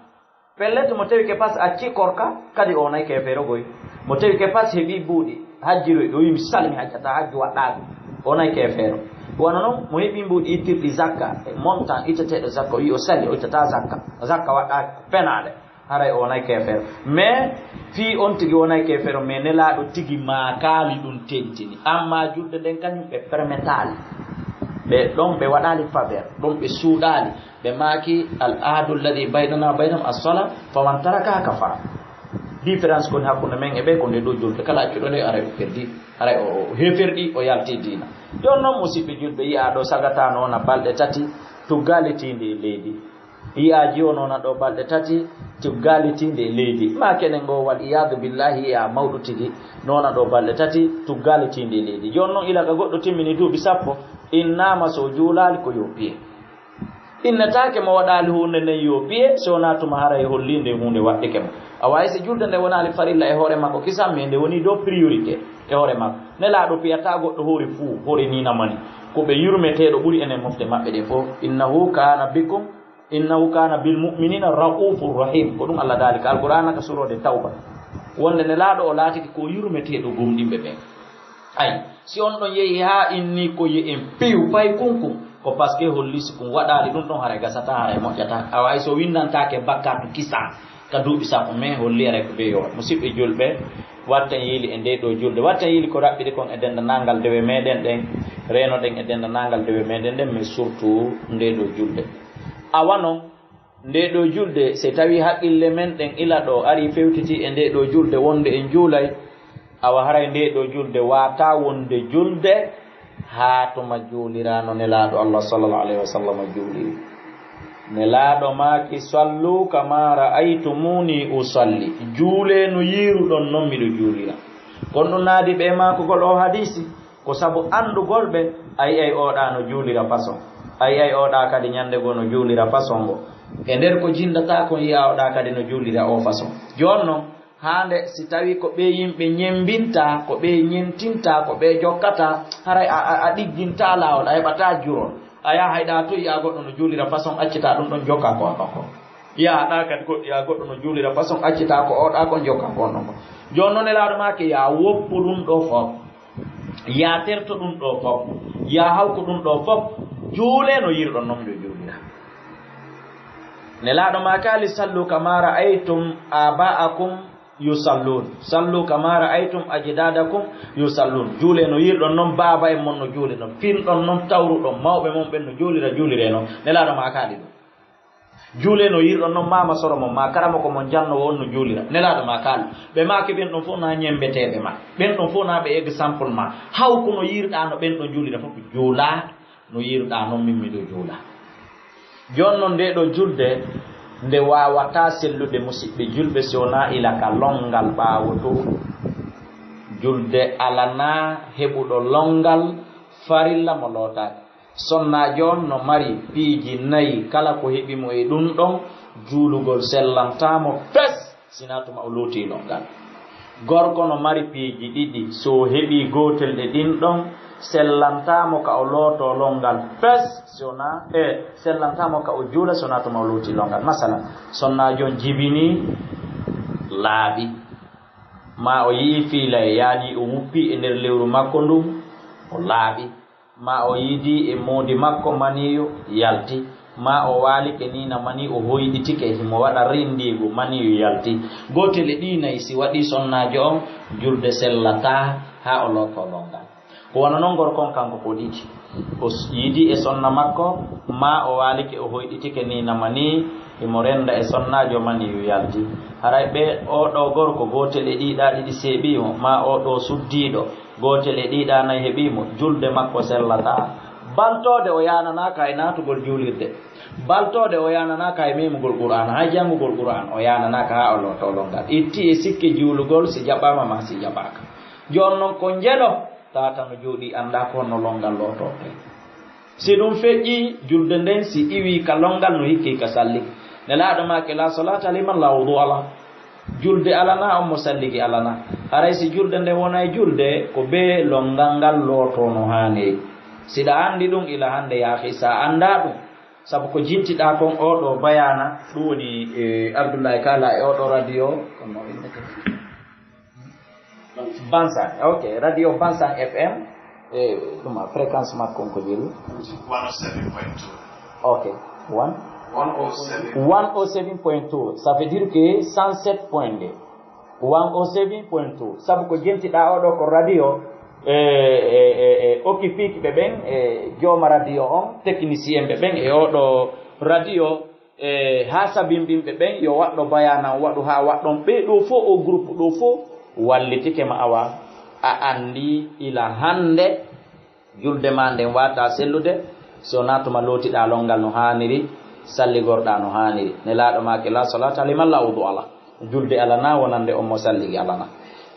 Pellet, mo tawi ke pas acci korka, kadi o wonay keefeero goy. Mo tawi ke pas heɓi buuɗi, hajjiroy, o wi'i, "Mi salmi hajjata, hajju waɗɗaaka," o wonay keefeero. Wano non, mo heɓi mbuuɗi ittirɗi zakka, e montant itteteeɗo zakka, o wi'i o sali, o ittataa zakka, zakka waɗɗaaka, penaale, haray o wonay keefeero. Mais fii on tigi wonay keefeero, mais Nelaaɗo tigi maakaali ɗun tentini. Amma julde nden kañun ɓe permetaali. Ɓe ɗon ɓe waɗaali faveur, ɗon ɓe suuɗaali. Ɓe maaki, "Al ahdu alladhi baynana wa baynahum as-sala, faman tarakaha kafara." Différence ko woni hakkunde men e ɓe ko nde ɗoo julde. Kala accuɗo nde, haray o perdi, haray o, o heeferɗi, o yalti diina. Jooni non, musiɓɓe julɓe, yi'aa ɗoo sagata no wona balɗe tati, tuggaali tiindi e leydi. Yi'aa jiwo no wona ɗoo balɗe tati, tuggaali tiindi e leydi. Ma kenen ngoo, wal iyaadu billahi, yi'aa mawɗo tigi no wona ɗoo balɗe tati, tuggaali tiindi e leydi. Jooni non, ila ka goɗɗo timmini duuɓi sappo, innaama so o juulaali ko yo piye. Innetaake mo waɗaali huunde nden yo piye, si wonaa tuma haray hollii nden huunde waɗɗike mo. Awa hay si julde nde wonaali farilla e hoore makko kisan, mais nde woni dow priorité e hoore makko. Nelaaɗo piyataa goɗɗo hoore fuu, hoore nii na mani. Ko ɓe yurmeteeɗo ɓuri enen mofte maɓɓe ɗen fow. "Innahu kaana bikum, innahu kaana bil mu'minina ra'ufur rahim." Ko ɗun Allah daali ka Alqur'aana ka suurode Tawba. Wonde Nelaaɗo o laatike ko yurmeteeɗo gomɗinɓe ɓen. Ay, si on ɗon yehi haa inni ko yo en piyu pay kun kun, ko parce que holli si kun waɗaali ɗun ɗon, haray gasataa, haray moƴƴataa. Awa, hay so winndantaake bakkaatu kisan ka duuɓi sappo, mais holli haray ko bee yo waɗ. Musiɓɓe julɓe, watten yiili e ndee ɗoo julde. Watten yiili ko raɓɓiɗi kon e denndanangal dewe meɗen ɗen, reenoɗen e denndanangal dewe meɗen ɗen, mais surtout ndee ɗoo julde. Awa non, ndee ɗoo julde, si tawii haqqille men ɗen ila ɗoo arii fewtitii e ndee ɗoo julde wonde en juulay, awa haray ndee ɗoo julde waataa wonde julde haa tuma juuliraano Nelaaɗo Allah sallallahu alayhi wa sallam juuliri. Nelaaɗo maaki, "Sallu kama ra'aytumuni usalli." Juulee no yiiruɗon non miɗo juulira. Kon ɗun naadi ɓe maakugol oo hadiisi. Ko sabu anndugol ɓe, a yi'ay oo ɗaa no juulira façon. A yi'ay oo ɗaa kadi ñannde goo no juulira façon goo. E nder ko jinndataa kon, yi'aa oo ɗaa kadi no juulira oo façon. Jooni non, haa nde si tawii ko ɓee yimɓe ñemmbintaa, ko ɓee ñentintaa, ko ɓee jokkataa, haray a, a, a ɗiggintaa laawol, a heɓataa jurol. A yahay ɗaa to yi'aa goɗɗo no juulira façon, accitaa ɗun ɗon jokkaa ko a makko. Yi'aa ɗaa kadi goɗɗo, yi'aa goɗɗo no juulira façon, accitaa ko oo ɗaa kon jokkaa ko on ɗon kon. Jooni non Nelaaɗo maaki, yaa woppu ɗun ɗoo fow. Yaa terto ɗun ɗoo fow, yaa hawku ɗun ɗoo fow, juulee no yiiruɗon non miɗo juulira. Nelaaɗo maakaali, "Sallu kama ra'aytum aba'akum yusallun, sallu kama ra'aytum ajdadakum yusallun." Juulee no yiiruɗon non baaba en mon no juulirnoo, finɗon non tawruɗon mawɓe mon ɓen no juulira, juuliree non. Nelaaɗo maakaali ɗun. Juulee no yiiruɗon non maama soro mon, maa karamoko mon jannoowo on no juulira. Nelaaɗo maakaali, ɓe maaki ɓen ɗon fow na ñemmbeteeɓe ma. Ɓen ɗon fow na ɓe exemple ma. Hawku no yiiruɗaa no ɓen ɗon juulira fow, juulaa no yiiruɗaa non min miɗo juula. Jooni non ndee ɗoo julde nde waawataa sellude musiɓɓe julɓe si wonaa ila ka lonngal ɓaawo to. Julde alanaa heɓuɗo lonngal farilla mo lootaaki. Sonnaajo on no mari piiji nayi, kala ko heɓi mo e ɗun ɗon, juulugol sellantaa mo fes, sinaa tuma o lootii lonngal. Gorko no mari piiji ɗiɗi, so o heɓii gootel e ɗin ɗon, sellantaa mo ka o lootoo lonngal fes, si wonaa, e, sellantaa mo ka o juula, si wonaa tuma o lootii lonngal. Masalan, sonnaajo on jibinii laaɓi, maa o yi'ii fiila e yaadii o wuppii e nder lewru makko ndun, o laaɓi. Maa o yiidii e moodi makko maniiyu yalti, maa o waalike nii na manii o hoyɗitike, himo waɗa renndiigu maniiyu yalti. Gootel e ɗii nayi si waɗii sonnaajo on, julde sellataa haa o lootoo lonngal. Ko wano non gorko on kanko ko ɗiɗi. O s-, yiidii e sonna makko, maa o waalike o hoyɗitike nii na manii himo rennda e sonnaajo maniiyu yalti. Haray ɓe, oo ɗoo gorko gootel e ɗii ɗaa ɗiɗi seeɓii mo, maa oo ɗoo suddiiɗo, gootel e ɗii ɗaa nayi heɓii mo, julde makko sellataa. Baltoode o yaananaaka e naatugol juulirde. Baltoode o yaananaaka e memugol Qur'aana, hay janngugol Qur'aana, o yaananaaka haa o lootoo lonngal. Itti e sikke juulugol si jaɓaama maa si jaɓaaka. Jooni non ko njelo, tawata no jooɗii anndaa ko honno lonngal lootortee. Si ɗun feƴƴii, julde nden si iwii ka lonngal no hikkii ka salligi. Nelaaɗo maaki, "Laa salaata liman laa wudu'a lah." Julde alanaa on mo salligi alanaa. Haray si julde nden wonay julde, ko bee lonngal ngal lootoo no haaniri. Si ɗa anndi ɗun ila hannde yaahi, si a anndaa ɗun, sabu ko jintiɗaa kon oo ɗoo bayaana, ɗun woni, e, Abdullahi Kaala e oo ɗoo radio, ko no innete? Bansan, ok, radio Bansan F M, e, ɗum a fréquence makko on ko jelu? One oh seven point two. Ok, one? One oh seven. One oh seven point two, ça veut dire que cent sept point deux. One oh seven point two, sabu ko jentiɗaa oo ɗoo ko radio, e, e, e, e, occupé ki ɓe ɓen, e, jooma radio on, technicien ɓe ɓen, e oo ɗoo radio, e, haa sabinɓinɓe ɓen, yo waɗɗo bayaana on waɗu haa waɗɗon. Ɓee ɗoo fow, oo groupe ɗoo fow, wallitike ma awa, a anndi ila hannde, julde maa nden waataa sellude, si wonaa tuma lootiɗaa lonngal no haaniri, salligorɗaa no haaniri. Nelaaɗo maaki, "Laa salaata liman laa wudu'a lah." Julde alanaa wonande on mo salligi alanaa.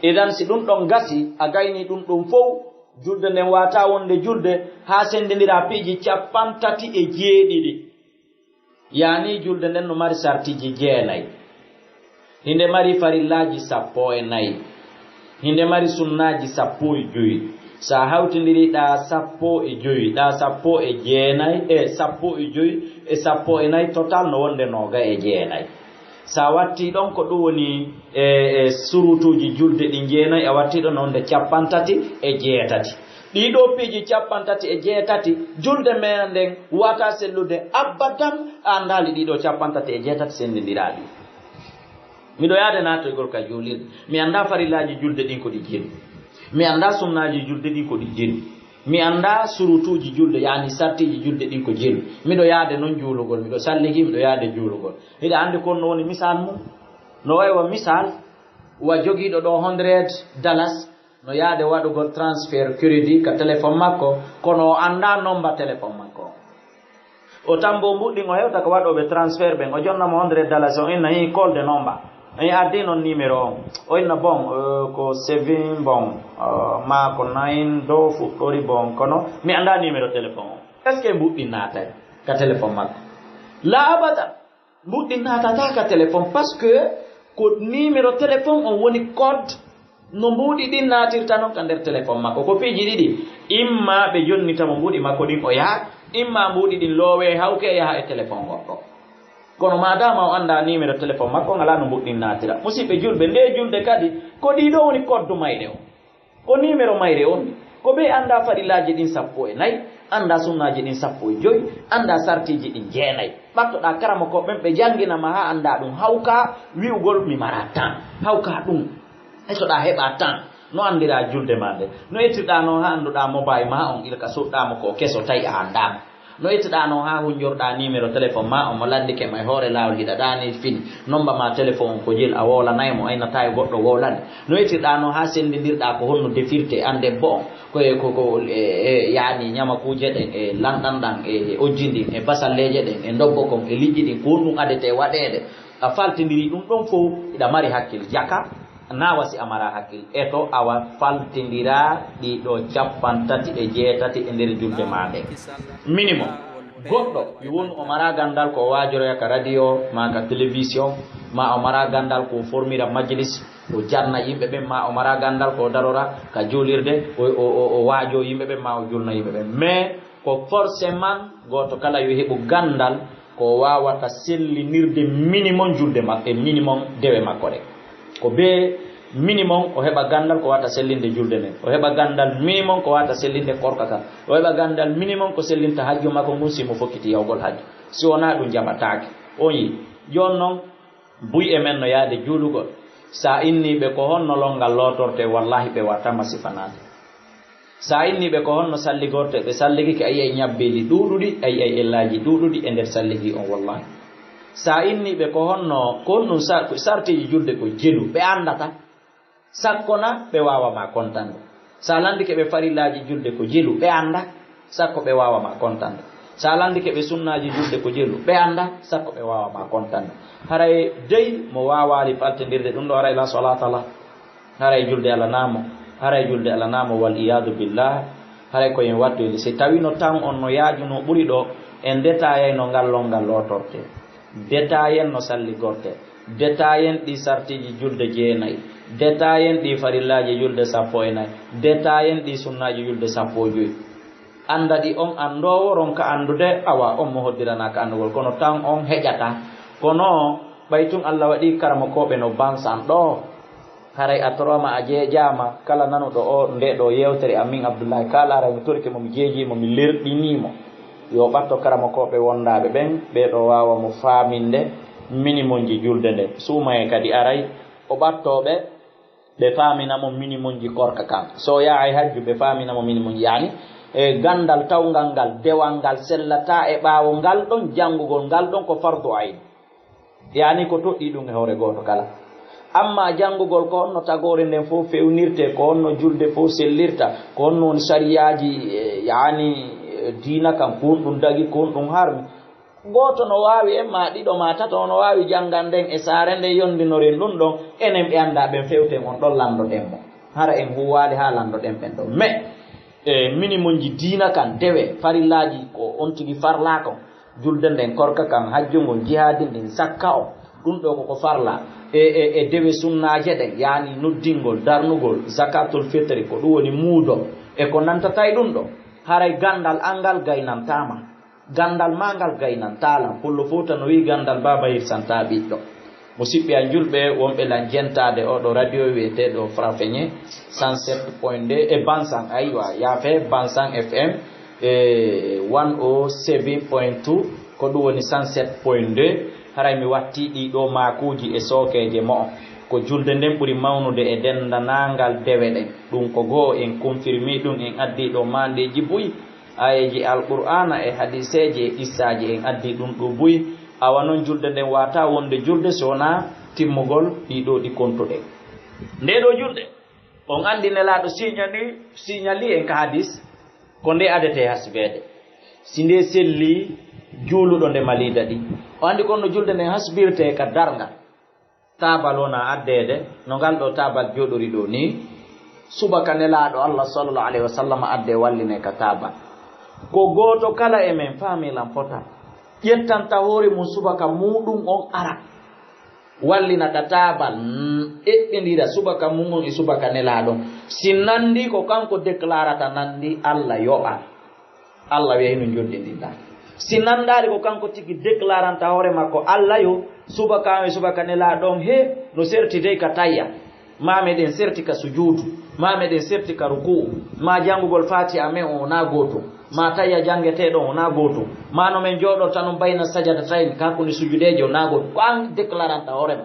Idan, si ɗun ɗon gasi, a gaynii ɗun ɗon fow, julde nden waataa wonde julde, haa senndindiraa piiji cappanɗe tati e jeeɗiɗi. Yaani julde nden no mari sartiiji jeenay. Hinde mari farillaaji sappo e nayi. Hinde mari sunnaaji sappo e jowi. So a hawtindirii ɗaa sappo e jowi, ɗaa sappo e jeenay, e sappo e jowi, e sappo e nayi, total no wonde noogay e jeenay. So a wattii ɗon ko ɗun woni, e, e surutuuji julde ɗin jeenay, a wattii ɗon no wonde cappanɗe tati e jeetati. Ɗii ɗoo piiji cappanɗe tati e jeetati, julde meere nden waataa sellude abadan, a anndaali ɗii ɗoo cappanɗe tati e jeetati senndindiraaɗi. Miɗo yaade naatoygol ka juulirde. Mi anndaa farillaaji julde ɗin ko ɗi jelu. Mi anndaa sunnaaji julde ɗin ko ɗi jelu. Mi anndaa surutuuji julde, yaani sartiiji julde ɗin ko jelu. Miɗo yaade non juulugol, miɗo salligi, miɗo yaade juulugol. Hiɗa anndi ko no woni misal mum? No wayi wa misal, wa jogiiɗo ɗoo hundred dollars, no yaade waɗugol transfert crédit ka téléphone makko, kono o anndaa nomba téléphone makko. O tambo mbuɗɗin o hewta ko waɗooɓe transfert ɓen, o jonna mo hundred dollars, o inna hii call the number. En addii non numéro on. O inna bon, euh, ko seven bon, euh, maa ko nine ɗoo fuɗɗori bon, kono mi anndaa numéro téléphone on. Est-ce que mbuɗɗin naatay ka téléphone makko? La abada. Mbuɗɗin naatataa ka téléphone, parce que ko numéro téléphone on woni code no mbuuɗi ɗin naatirta non ka nder téléphone makko. Ko piiji ɗiɗi, imma ɓe jonnita mo mbuuɗi makko ɗin o yaha, imma mbuuɗi ɗin loowee hawke e yaha e téléphone goɗɗo. Kono maadaama o anndaa numéro téléphone makko, on alaa no mbuuɗi ɗin naatira. Musiɓɓe julɓe, ndee julde kadi, ko ɗii ɗoo woni code mayre on. Ko numéro mayre on. Ko ɓe anndaa farillaaji ɗin sappo e nayi, anndaa sunnaaji ɗin sappo e jowi, anndaa sartiiji ɗin jeenay. Ɓattoɗaa karamokooɓe ɓen, ɓe janngina ma haa anndaa ɗum. Hawka wi'ugol mi maraa temps. Hawka ɗum. Etoɗaa heɓaa temps. No anndiraa julde maa nde. No ettirɗaa non haa annduɗaa mobile maa on, ilka soɗɗaa mo ko keso tawi a anndaa mo. No ettiɗaa non haa hunjorɗaa numéro téléphone maa on mo lanndike ma e hoore laawol, hiɗa ɗaanii fini. Nomba maa téléphone on ko jel, a wowlanay mo, a innataa e goɗɗo wowlane. No ettirɗaa non haa senndindirɗaa ko honno defirtee, aan debbo on, ko e, ko, ko, e, e, yaani ñamakuuje ɗen, e lanɗan ɗan, e, e ojji ndin, e basalleeje ɗen, e ndobbo kon, e liƴƴi ɗin, ko honɗum adetee waɗeede. A faltindirii ɗum ɗon fow, hiɗa mari hakkil. Jaka, Na wasi a mara hakkil e to awa faltindira ɗi ɗo cappan tati e jeetati e nder julde ma nde. Minimum. Goɗɗo yo wonu o mara gandal ko o waajoroya ka radio ma ka télévision, ma o mara gandal ko o formira majlis, o janna yimɓe ɓen, ma o mara gandal ko o darora ka juulirde, o, o, o, o waajo yimɓe ɓen, ma o julna yimɓe ɓen. Mais ko forcément gooto kala yo heɓu gandal ko o waawata sellinirde minimum julde makko e minimum dewe makko ɗen. Ko be minimum o heɓa gandal ko wata sellinde julde nden, o heɓa gandal minimum ko wata sellinde korka kan, o heɓa gandal minimum ko sellinta hajju makko ngun si mo fokkiti yahugol hajju. Si wonaa ɗum jaɓataake. On yi, jooni non, buy e men no yaade juulugol. Sa inni ɓe ko honno longal lootorte, wallahi ɓe wattama sifanaade. Sa inni ɓe ko honno salligorte, ɓe salligike, a yi'ay ñabbeeli ɗuuɗuɗi, a yi'ay ellaaji ɗuuɗuɗi e nder salligi on, wallahi. Sa inni ɓe ko honno, ko honɗum sar-, sartiji julde ko jelu, ɓe anndata. Sakko na ɓe waawa ma kontande. Sa landike ɓe farillaaji julde ko jelu, ɓe annda. Sakko ɓe waawa ma kontande. Sa landike ɓe sunnaaji julde ko jelu, ɓe annda. Sakko ɓe waawa ma kontande. Haray dey mo waawaali faltindirde ɗum ɗo, haray la salata la. Haray julde alanaa mo, haray julde alanaa mo, wal iyaadu billah. Haray ko en wattu e si tawino tan on no yaajunoo ɓuri ɗo, en detaayay no ngal longal lootorte, detaayen no salligorte, detaayen ɗi sartiiji julde jeenayi, detaayen ɗi farillaaji julde sappo e nayi, detaayen ɗi sunnaaji julde sappo e joyi. Annda ɗi on anndoowo ronka anndude, awa on mo hoddiranaaka anndugol, kono tan on heƴata. Kono ɓay tun Allah waɗi karamokooɓe no bansan ɗo, haray a torooma a jeejaama, kala nanuɗo o nde ɗo yeewtere amin Abdullahi Kaala, aray mi torike mo, mi jeejii mo, mi lerɗinii mo. Yo ɓatto karamokooɓe wondaaɓe ɓen, ɓee ɗo waawa mo faaminde minimonji julde nde. Suumaye kadi aray, o ɓattoo ɓe, ɓe faamina mo minimonji korka kan. So yahay hajju, ɓe faamina mo minimonji, yaani, e ganndal tawngal ngal, dewal ngal sellataa e ɓaawo ngal ɗon janngugol ngal ɗon ko fardu ayn. Yaani ko toɗɗii ɗum e hoore gooto kala. Amma janngugol ko honno tagoore nden fof fewnirtee, ko honno julde fof sellirta, ko honno woni sariyaaji, e, yaani, e, diina kan, ko honɗum dagi, ko honɗum harmi. Gooto no waawi en, ma ɗiɗo, ma tato, no waawi janngan nden e saare nden, yonndinoren ɗum ɗon, enen ɓe anndaa ɓen fewten on ɗon, lanndoɗen mo. Hara en huuwaali haa lanndoɗen ɓen ɗon. Mais, e, minimonji diina kan, dewe, farillaaji ko on tigi farlaa kon. Julde nden, korka kan, hajju ngun, jihaadi ndin, sakka on, ɗum ɗo koko farla. E, e, e dewe sunnaaje ɗen, yaani noddingol, darnugol, zakatul fitri, ko ɗum woni muudo, e ko nantata e ɗum ɗo. Haray ganndal an ngal gaynantaama. Ganndal maa ngal gaynantaa lan. Pullo Fuuta no wi'i, ganndal baaba hirsantaa ɓiɗɗo. Musidɓe an julɓe wonɓe lan jentaade oo ɗo radio wi'eteeɗo Farafeñe cent sept point deux e Bansan, aywa, yaafe Bansan F M, e one oh seven point two, ko ɗum woni cent sept point deux. Haray mi wattii ɗii ɗoo maakuuji e sookeeje mo'o. Ko julde nden ɓuri mawnude e denndanaangal dewe ɗen. Ɗum ko go'o, en confirmii ɗum, en addii ɗoo maandeeji buy. Aayeeji Alqur'aana e hadiiseeje e qissaaji, en addii ɗum ɗoo buy. Awa non julde nden waawataa wonde julde so wonaa timmugol ɗii ɗoo ɗi kontuɗen. Ndee ɗoo julde, on anndi Nelaaɗo siñani, siñalii en ka hadiis, ko nde adetee hasbeede. Si nde sellii, juuluɗo nde maliida ɗi. O anndi kon no julde nden hasbirtee ka darnga. Taabal wona addeede, no ngal ɗoo taabal jooɗori ɗoo nii. Subaka Nelaaɗo Allah sallallahu alayhi wa sallam addee wallinee ka taabal. Ko gooto kala e men, faamii lan fota, ƴettanta hoore mum subaka muuɗum on ara, wallina ka taabal, mm, eɓɓindira subaka mum on e subaka Nelaaɗo. Si nanndii ko kanko déclarata, nanndii Allah yoɓan. Allah wi'a hino njoddindinɗaa. Si nanndaali ko kanko tigi déclaranta hoore makko, Allah yo, subaka an e subaka Nelaaɗo on, he, no serti dey ka tayya. Ma meɗen serti ka sujuudu. Ma meɗen serti ka ruku'u. Ma janngugol Faatiha men on wonaa gootum. Ma tayya janngeteeɗo on wonaa gootum. Ma no men jooɗorta non bayna sajadatayn, ka hakkunde sujudeeje wonaa gootum. Ko an déclaranta hoore ma.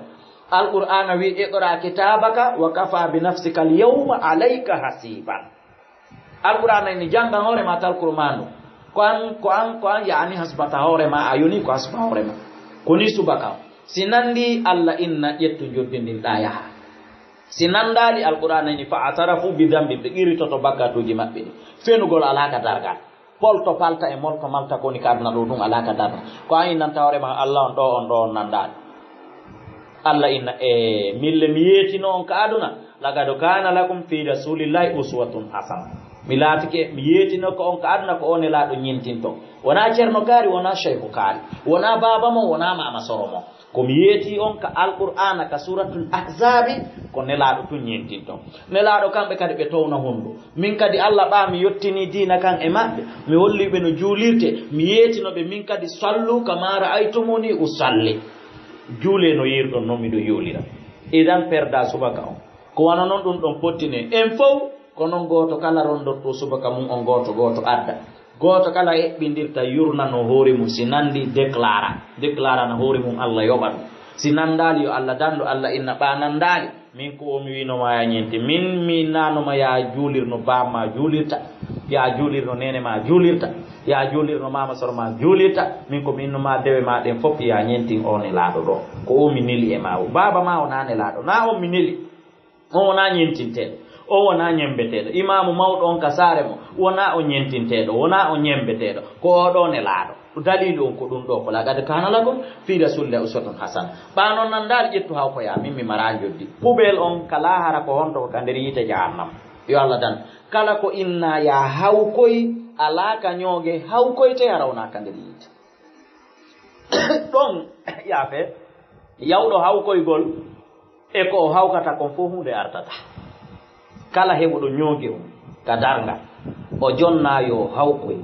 Alqur'aana wi'i, "Iqra kitaabaka wa kafa bi nafsika al yawma alayka hasiiban." Alqur'aana ini, janngan hoore ma talkuru ma ndu. Ko an, ko an, ko an yaani hasbata hoore ma, a yoni ko hasba hoore ma. Ko ni subaka. Si nanndi Allah inna ƴettu njoddindin ɗaa yaha. Si nanndaali Alqur'aana ini, "Fa atarafu bi dambihim", ɓe qirritoto bakkatuuji maɓɓe ɗi. Fenugol alaa ka dargal. Polto palta e molto malta ko woni ka aduna ɗoo ɗum alaa ka dargal. Ko an innanta hoore ma Allah on ɗoo, on ɗoo, on nanndaali. Allah inna, e mille mi yeetino on ka aduna, laqad kana lakum fi rasulillahi uswatun hasana. Mi laatike, mi yeetino ko on ka aduna ko on nelaaɗo ñentinto. Wonaa Ceerno Kaari, wonaa Sheikhu Kaari, wonaa baaba mo, wonaa maama soro mo. Ko mi yeeti on ka Alqur'aana, ka Suuratul Ahzaabi, ko nelaaɗo tun ñentinto. Nelaaɗo kamɓe kadi ɓe towna hundu. Min kadi Allah ɓaa mi yottini diina kan e maɓɓe. Mi holli ɓe no juulirte. Mi yeetino ɓe min kadi sallu kama ra'aytumuni usalli. Juulee no yiirɗon non miɗo juulira. Idan perda subaka on. Ko wano non ɗun ɗon pottine. En fow ko non gooto kala rondorto subaka mun on gooto gooto adda. Gooto kala eɓɓindirta yurna no hoore mun si nandi déclara. Déclara no hoore mun Allah yoɓa ɗum. Si nandaali yo Allah dandu Allah inna ɓaa nandaali. Min ko o mi wiino ma ya ñenti. Min mi innano ma ya juulirno baam ma juulirta. Ya juulirno nene ma juulirta. Ya juulirno mama soro ma juulirta. Min ko mi inno ma dewe ma ɗen fof ya ñentin o nelaaɗo ɗo. Ko o mi neli e ma o. Baaba ma o na nelaaɗo. Na on mi neli. On wonaa ñentinteeɗo. On wonaa ñembeteeɗo. Imaamu mawɗo on ka saare mo, wonaa o ñentinteeɗo, wonaa o ñembeteeɗo. Ko oo ɗoo nelaaɗo. Daliilu on ko ɗum ɗoo ko, "Laqad kaana lakum fii rasuulillahi uswatun hasana." Ɓaa non nan ndaar ƴettu hawkoyaa, min mi maraa njoddi. Pubel on ka laahara ko honto? Ko ka nder yiite jahannama. Yo Allah dan. Kala ko innaa yaa hawkoy, alaa ka ñooge hawkoyte hara wonaa ka nder yiite. Ɗon, yaafe, yawɗo hawkoygol e ko o hawkata kon fof huunde artata. Kala heɓuɗo ñooge mum ka darngal, o jonnaa yo hawkoy.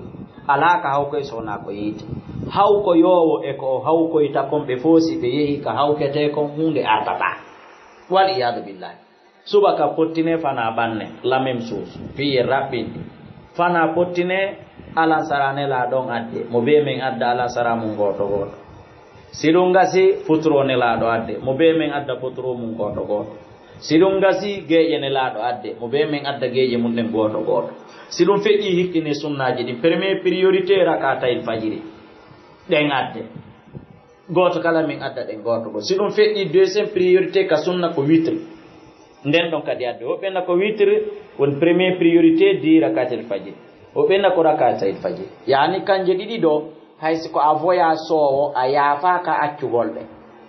Alaa ka hawkoy so wonaa ko yiite. Hawkoyoowo e ko o hawkoyta kon ɓe fof si ɓe yehi ka hawketee kon huunde artata. Wal iyaadu billahi. Subaka fottine fana ɓanne, la même chose, piye raɓɓinɗi. Fana fottine alansara nelaaɗo on adde, mo be men adda alansara mum gooto gooto. Si ɗum gasi, futuro nelaaɗo adde, mo be men adda futuro mum gooto gooto. Si ɗum gasi, geeƴe nelaaɗo adde, mo be men adda geeƴe mum ɗen gooto gooto. Si ɗum feƴƴi hikkine sunnaaji ɗin, premier priorité rakatayil fajiri. Ɗen adde. Gooto kala min adda ɗen gooto goo. Si ɗum feƴƴi, deuxième priorité ka sunna ko witri. Nden ɗon kadi adde. Woɓɓe na ko witri woni premier priorité di rakatel fajiri. Woɓɓe na ko rakatel fajiri. Yaani kanje ɗiɗi ɗo, hay si ko a voyagoowo, a yaafaaka accugol ɗe.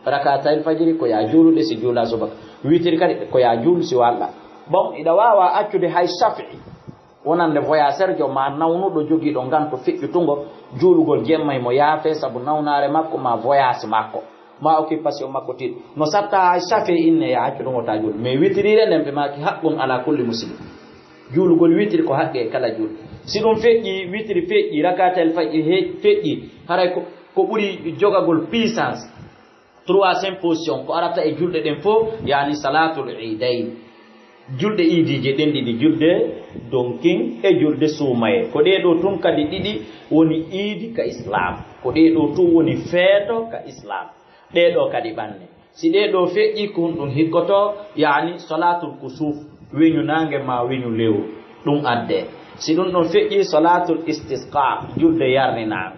Rakatel fajiri ko yaa juulude si juula subaka. Witri kadi ko yaa juulu si walla. Bon, iɗa waawa accude hay shafi'i. Wonande voyageur jo ma nawnuɗo jogiiɗo nganto feƴƴutungo juulugol jemma, himo yaafee sabu nawnaare makko ma voyage makko ma occupation makko tiiɗo. No satta hay shafi'i inne ya accu ɗum wota juul. Mais witiriire nden ɓe maaki haqqun ala kulli muslim. Juulugol witiri ko haqqe e kala juulɗo. Si ɗum feƴƴi, witiri feƴƴi, rakatel feƴƴi, he-, feƴƴi, haray ko, ko ɓuri jogagol puissance. Troisième position, ko arata e julɗe ɗen fof, yaani salaatul iidayn. Julɗe iidiije ɗen ɗiɗi, julde donkin e julde suumaye. Ko ɗee ɗoo tun kadi ɗiɗi woni iidi ka Islaam. Ko ɗee ɗoo tun woni feeto ka Islaam. Ɗee ɗoo kadi ɓanne. Si ɗee ɗoo feƴƴi, ko honɗum hikkoto, yaani salaatul kusuuf, weñu naange maa weñu lewru, ɗum addee. Si ɗum ɗon feƴƴi, salaatul istisqaa, julde yarninaango.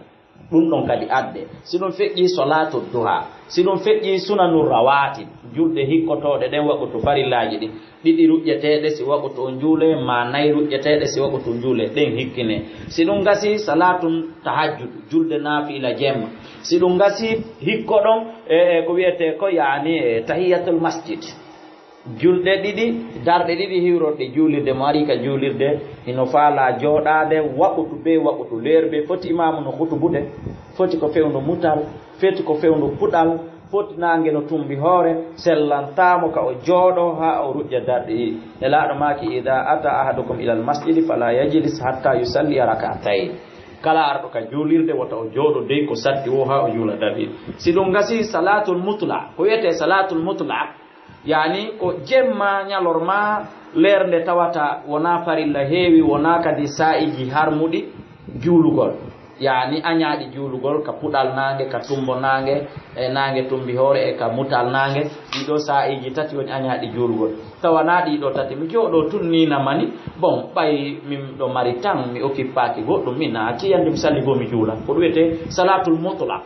Ɗum ɗon kadi adde. Si ɗum feƴƴi, salaatu duha. Si ɗum feƴƴi, sunanu rawaatib, julɗe hikkotooɗe ɗen waqutu farillaaji ɗin. Ɗiɗi ruƴƴeteeɗe si waqutu on juule, ma nay ruƴƴeteeɗe si waqutu on juule, ɗen hikkine. Si ɗum gasi, salaatun tahajjud, julde naafila jemma. Si ɗum gasi, hikko ɗon, e, e, ko wiyetee ko, yaani, e, tahiyatul masjid. Julɗe ɗiɗi, darɗe ɗiɗi hiwrorɗe juulirde, mo ari ka juulirde, hino faalaa jooɗaade waqutu bee waqutu, leer bee, foti imaamu no hutubude, foti ko fewndo mutal, foti ko fewndo puɗal, foti naange no tumbi hoore, sellantaamo ka o jooɗo haa o ruƴƴa darɗe ɗiɗi. Nelaaɗo maaki, "Idaa ataa ahadukum ilal masjidi falaa yajlis hattaa yusalliya rak'atayn." Kala arɗo ka juulirde, wota o jooɗo dey ko satti woo haa o juula darɗe ɗiɗi. Si ɗum gasi, salaatul mutlaq, ko wiyetee salaatul mutlaq, yaani ko jemma, ñalorma, leer nde tawata wonaa farilla heewi, wonaa kadi saa'iiji harmuɗi juulugol. Yaani añaaɗi juulugol ka puɗal naange, ka tumbo naange, e naange tumbi hoore, e ka mutal naange. Ɗii ɗoo saa'iiji tati woni añaaɗi juulugol. Tawanaa ɗii ɗoo tati, mi jooɗoo tun nii na mani, bon, ɓay min ɗo mari tan, mi okippaaki goɗɗum, min na acci yande mi salli goo mi juula. Ko ɗum wiyetee salaatul mutlaq.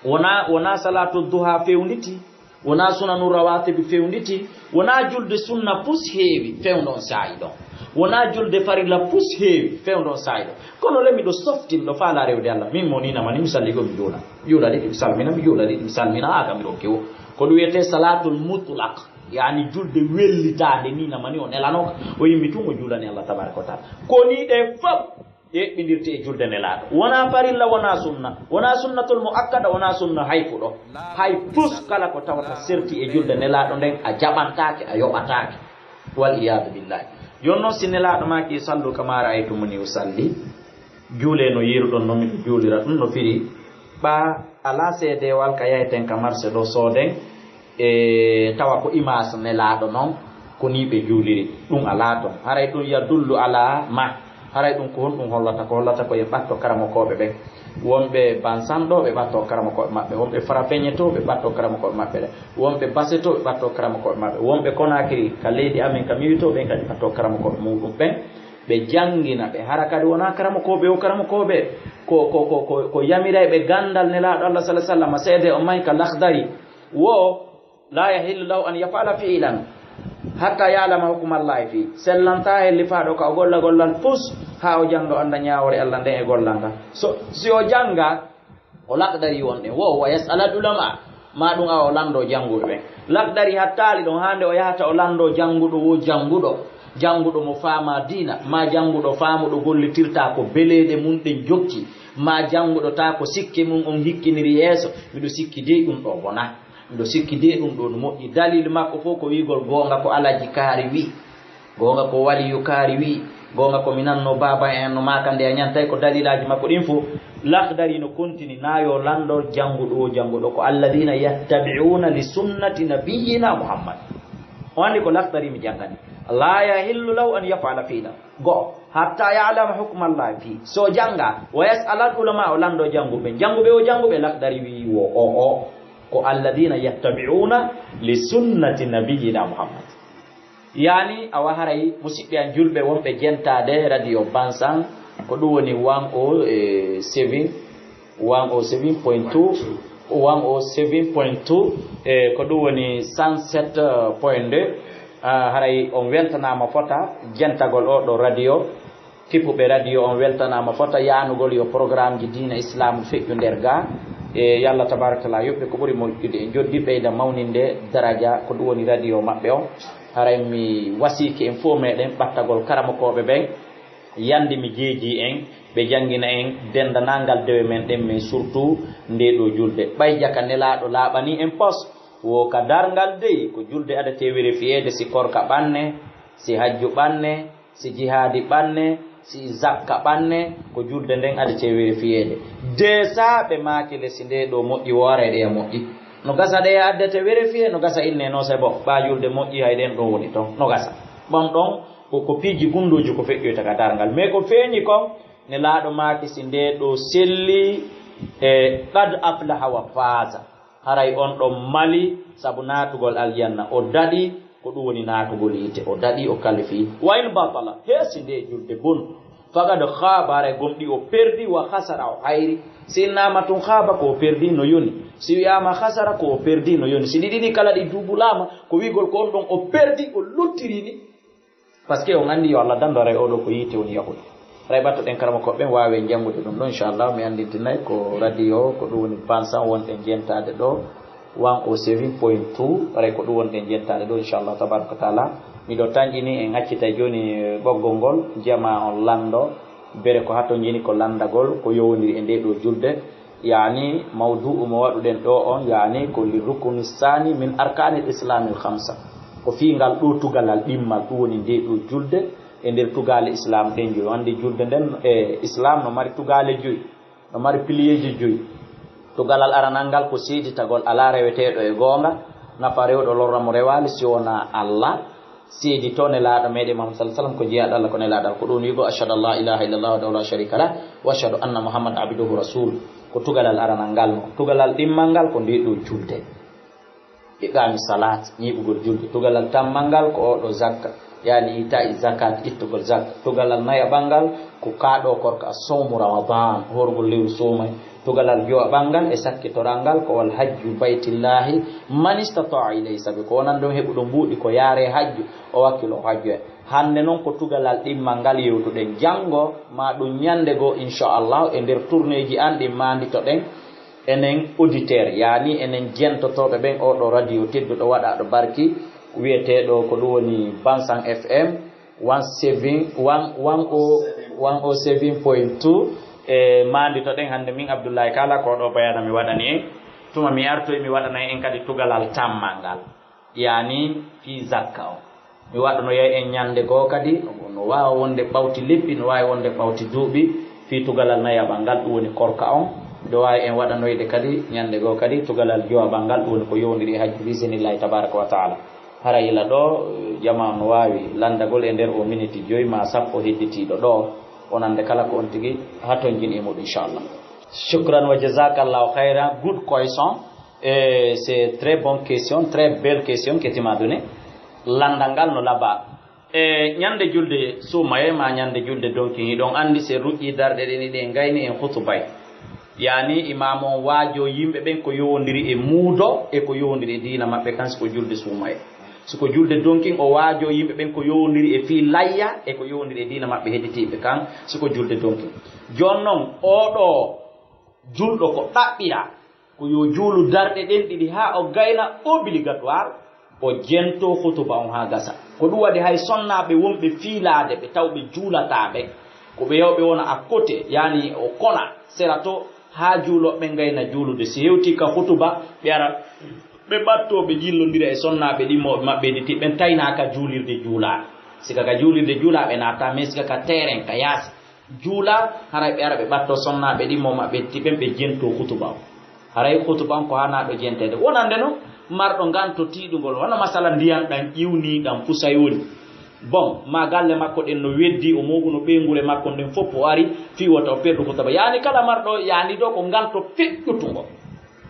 Wonaa, wonaa salaatul duha fewnditi. Wonaa sunanu rawatibi fewnditi, wonaa julde sunna pus heewi fewndo on saa'i ɗon. Wonaa julde farilla pus heewi fewndo on saa'i ɗon. Kono le miɗo softin ɗo faalaa rewde Allah. Min mo ni namani mi salli go mi juula. Mi juula ɗiɗi mi salmina, mi juula ɗiɗi mi salmina, haa ka mi ronki wo. Ko ɗum wiyetee salatul mutlaq. Yaani julde wellitaande ni namani o nelano. O yimmi tun o juulani Allah tabaraka wa taala. Ko ni ɗe fof eɓɓindirte e julde nelaaɗo. Wonaa farilla, wonaa sunna, wonaa sunnatul muakkada, wonaa sunna hay fuɗo. Hay pus kala ko tawata serti e julde nelaaɗo nden, a jaɓantaake, a yoɓataake. Wal iyaadu billahi. Jooni noon, si nelaaɗo maaki, "Sallu kama ra'aytumuni usalli," juulee no yiiruɗon no miɗo juulira, ɗum no firi ɓa alaa seedeewal ka yaheten ka marse ɗo sooden, e tawa ko imaas nelaaɗo noon, ko nii ɓe juuliri. Ɗum alaa toon. Haray ɗum yadullu alaa ma. Haray ɗum ko honɗum hollata? Ko hollata ko e ɓatto karamokooɓe ɓen. Wonɓe Bansan ɗo, ɓe ɓatto karamokooɓe maɓɓe. Wonɓe Farafeñe to, ɓe ɓatto karamokooɓe maɓɓe ɗen. Wonɓe Base to, ɓe ɓatto karamokooɓe maɓɓe. Wonɓe Konakiri, ka leydi amen, ka Miwi to, ɓen kadi ɓatto karamokooɓe muɗum ɓen. Ɓe janngina ɓe. Hara kadi wonaa karamokooɓe o karamokooɓe. Ko, ko, ko, ko, ko yamirayɓe ganndal Nelaaɗo Allah, sallallahu alaihi wasallam, seede o may ka Lakhdari. Wo, "La yahillu lahu an yaf'ala fi'lan hatta ya'lama hukmallahi fi." Sellantaa hellifaaɗo ka o golla gollal pus, haa o jannga, o annda ñaawoore Allah nden e gollal ngal. So, si o jannga, o Lakhdari wonɗen. Wo, "Wa yas'alal ulama." Ma ɗum awa o lanndo jannguɓe ɓen. Lakhdari hattaali ɗon, haa nde o yahata o lanndo jannguɗo wo jannguɗo. Jannguɗo mo faamaa diina, ma jannguɗo faamuɗo gollitirta ko beleeɗe mum ɗen jokki, ma jannguɗo taa ko sikke mum on hikkiniri yeeso. Miɗo sikki dey ɗum ɗo bona. Miɗo sikki dey ɗum ɗo no moƴƴi. Dalil makko fof ko wi'gol goonga ko Alaji Kaari wi. Goonga ko Waliyu Kaari wi. Goonga ko mi nanno baaba en no maaka nde a ñantay ko dalilaaji makko ɗin fof. Lakhdari no kontini na yo lanndo jannguɗo o jannguɗo ko alladina yattabi'una li sunnati nabiyyina Muhammad. O anndi ko Lakhdari mi janngani. La yahillu lahu an yaf'ala fi'lan. Go'o. Hatta ya'lama hukmallahi fi. So jannga, wa yas'alal ulama, o lanndo jannguɓe. Jannguɓe o jannguɓe, Lakhdari wi wo o o. Ko alladina yattabi'una li sunnati nabiyyina Muhammad. Yaani, awa haray musidɓe an julɓe wonɓe jentaade Radio Bansan, ko ɗum woni one oh seven, one oh seven point two, one oh seven point two, e ko ɗum woni cent sept point deux. Ah, haray on weltanaama fota jentagol oo ɗoo radio. Kippuɓe radio on weltanaama fota yaanugol yo programmeji diina Islaamu feƴƴu nder ga. E yo Allah tabaaraka taala yoɓ ɓe ko ɓuri moƴƴude, e joddi ɓeyda mawninde daraja ko ɗum woni radio maɓɓe on. Haray mi wasiike en fof meɗen ɓattagol karamokooɓe ɓen, yande mi jeeji en, ɓe janngina en denndanangal dewe men ɗen, mais surtout ndee ɗoo julde. Ɓay jaka Nelaaɗo laaɓanii en pos, wo ka darngal dey, ko julde adetee vérifiyeede si korka ɓanne, si hajju ɓanne, si jihaadi ɓanne, si zakka ɓanne, ko julde nden adetee vérifiyeede. Dee saa ɓe maaki le si ndee ɗoo moƴƴi, wo aray ɗeya moƴƴi. No gasa ɗeya addete vérifié, no gasa inne non c'est bon, ɓaa julde moƴƴi, hay ɗen ɗoo woni ton, no gasa. Ɓam ɗon ko, ko piiji gunndooji ko feƴƴoyta ka darngal. Mais ko feeñi kon, Nelaaɗo maaki si ndee ɗoo selli, e qad aflaha wa faaza. Haray on ɗon mali sabu naatugol aljanna, o daɗi, ko ɗum woni naatugol yiite, o daɗi, o kalifii. Wa in batala, he si ndee julde bon, faqad khaaba, haray gomɗii o perdi, wa khasara, o hayri. Si innaama tun khaaba, ko o perdi no yoni. Si wi'aama khasara, ko o perdi no yoni. Si ɗi ɗiɗi kala ɗi duubulaama, ko wi'gol ko on ɗon o perdi, o luttiri ni. Parce que on anndi yo Allah danndo, haray oo ɗoo ko yiite woni yahude. Haray ɓattoɗen karamokooɓe ɓen, waawen janngude ɗum ɗoo, inchallah. Mi anndintinay ko radio, ko ɗum woni Bansan wonɗen jentaade ɗoo, one oh seven point two, haray ko ɗum wonɗen jentaade ɗoo, inchallah, tabaraka wa taala. Miɗo tanƴini en accitay jooni, eh, ɓoggol ngol, jama on lanndo, bere ko hatonjini ko lanndagol, ko yowondiri e ndee ɗoo julde. Yaani, mawdu'u mo waɗuɗen ɗoo on, yaani, ko li rukuni saani min arkaanil islaamil khamsa. Ko fii ngal ɗoo tugalal ɗimmal, ɗum woni ndee ɗoo julde e nder tugaale islaam ɗen joyi. On anndi julde nden e islaam no mari tugaale joyi, no mari piliyeeji joyi. Tugalal aranal ngal ko seeditagol alaa reweteeɗo e goonga, nafa rewɗo lorra mo rewaali si wonaa Allah. Seedi to nelaaɗo meɗen Muhammad sallallahu alaihi wasallam ko jeyaaɗo Allah, ko nelaaɗo Allah. Ko ɗum wi'go, "Ashhadu an la ilaha illallah wahdahu la sharika lah, wa ashhadu anna Muhammad abduhu rasul." Ko tugalal aranal ngal no. Tugalal ɗimmal ngal ko ndee ɗoo julde. Iqaami salaat, ñiiɓugol julde. Tugalal tammal ngal ko oo ɗoo zakka, yaani itaa i zakat, ittugol zakka. Tugalal nayaɓal ngal ko kaa ɗoo korka, sawmu Ramadan, horgol lewru suumay. Tugalal jowaɓal ngal e sakkitoral ngal ko wal hajju baytillahi man istataa ilayhi sabi. Ko wonan ɗon heɓuɗo mbuuɗi ko yaare hajju, o wakkilo o hajjoya. Hannde noon ko tugalal ɗimmal ngal yewtuɗen. Janngo maa ɗum ñannde goo, inchallah, e nder tourneeji an ɗin maanditoɗen enen auditeur, yaani enen jentotooɓe ɓen oo ɗoo radio tedduɗo waɗaaɗo barki, wiyeteeɗo ko ɗum woni Bansan F M, one seven, one, one oh, one oh seven point two. E maanditoɗen hannde min Abdullahi Kala, ko ɗoo bayaana mi waɗani en. Tuma mi artoy mi waɗanay en kadi tugalal tammal ngal, yaani fii zakka on. Mi waɗanoyay en ñannde goo kadi, no waawa wonde ɓawti lebbi, no waawi wonde ɓawti duuɓi, fii tugalal nayaɓal ngal, ɗum woni korka on. Miɗo waawi en waɗanoyde kadi ñannde goo kadi tugalal jowaɓal ngal, ɗum woni ko yowndiri e hajju, bi iznillahi tabaraka wa taala. Hara ila ɗoo, eh, jamaa no waawi lanndagol e nder o miniti joyi maa sappo hedditiiɗo ɗoo, wonande kala ko on tigi hatonjini e muɗum, inchallah. Shukran wa jazakallahu khairan. Good question. Eh, c'est très bonne question, très belle question que tu m'as donnée. Lanndal ngal no labaa. E ñannde julde suumaye maa ñannde julde donkin, hiɗon anndi se ruƴƴii darɗe ɗen ɗiɗi en ngayni en khutubay. Yaani imaamu on waajoo yimɓe ɓen ko yowondiri e muudo e ko yowondiri e diina maɓɓe kan si ko julde suumaye. Si ko julde donkin o waajoo yimɓe ɓen ko yowondiri e fii layya e ko yowondiri e diina maɓɓe hedditiiɓe kan si ko julde donkin. Jooni non oo ɗoo julɗo ko ɗaɓɓiraa ko yo juulu darɗe ɗen ɗiɗi haa o gayna obligatoire, o jentoo khutuba on haa gasa. Ko ɗum waɗi hay sonnaaɓe wonɓe fiilaade ɓe taw ɓe juulataa ɓen, ko ɓe yaw ɓe wona à côté, yaani o kona sera to haa juulooɓe ɓen ngayna juulude. Si hewtii ka khutuba, ɓe ara ɓe ɓattoo ɓe jillondira e sonnaaɓe ɗimmooɓe maɓɓe hedditiiɓe ɓen taynaaka juulirde juulaa. Sika ka juulirde juulaa ɓe naata, mais sika ka terrain ka yaasi juula, haray ɓe ara ɓe ɓattoo sonnaaɓe ɗimmooɓe maɓɓe hedditiiɓe ɓen ɓe jentoo khutuba on. Haray khutuba on ko haanaaɗo jenteede. Wonande no marɗo nganto tiiɗungol, hono masala ndiyan ɗan ƴiwniiɗan pusay woni. Bon, maa galle makko ɗen no weddii, o mooɓuno ɓeynguure makko nden fof, o ari fii wota o perdu khutuba. Yaani kala marɗo, yaani ɗoo ko nganto feƴƴutungo.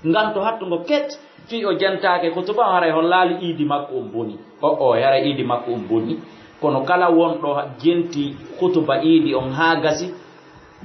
Nganto hattungo ket, fii o jentaake khutuba on, haray hollaali iidi makko on boni. O, o, haray iidi makko on boni. Kono kala wonɗo jenti khutuba iidi on haa gasi,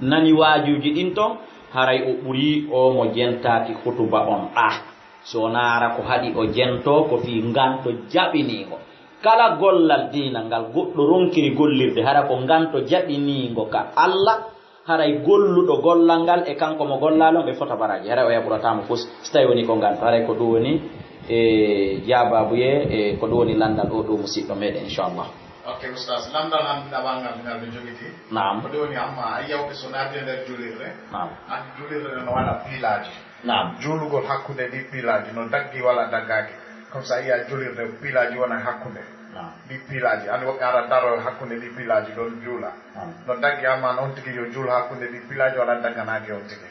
nani waajuuji ɗin ton, haray o ɓurii o mo jentaaki khutuba on ɗaa. Si wonaa hara ko haɗi o jentoo ko fii nganto jaɓiniingo. Kala gollal diina ngal goɗɗo ronkiri gollirde, hara ko nganto jaɓiniingo ka Alla, haray golluɗo gollal ngal e kanko mo gollaali on ɓe fota baraaji. Haray o yaɓurataa mo fof, si tawii woni ko nganto. Haray ko ɗum woni, e, jaabaabuye, e, ko ɗum woni lanndal oo ɗoo musiɗɗo meɗen, inchallah. Ok, Oustaz, lanndal an ɗaɓal ngal, ngal mi jogiti. Naam. Ko ɗum woni, amma a yiyawɓe so naati e nder juulirde. Naam. An juulirde no waɗa piilaaji. Naam. Juulugol hakkunde ɗi piilaaji no daggi walla daggaaki? Comme ça, yiya juulirde piilaaji wona hakkunde. Naam. Ɗi piilaaji, an woɓɓe ara daro hakkunde ɗi piilaaji ɗon juula. Naam. No daggi amma on tigi yo juul hakkunde ɗi piilaaji walla dagganaaki on tigi?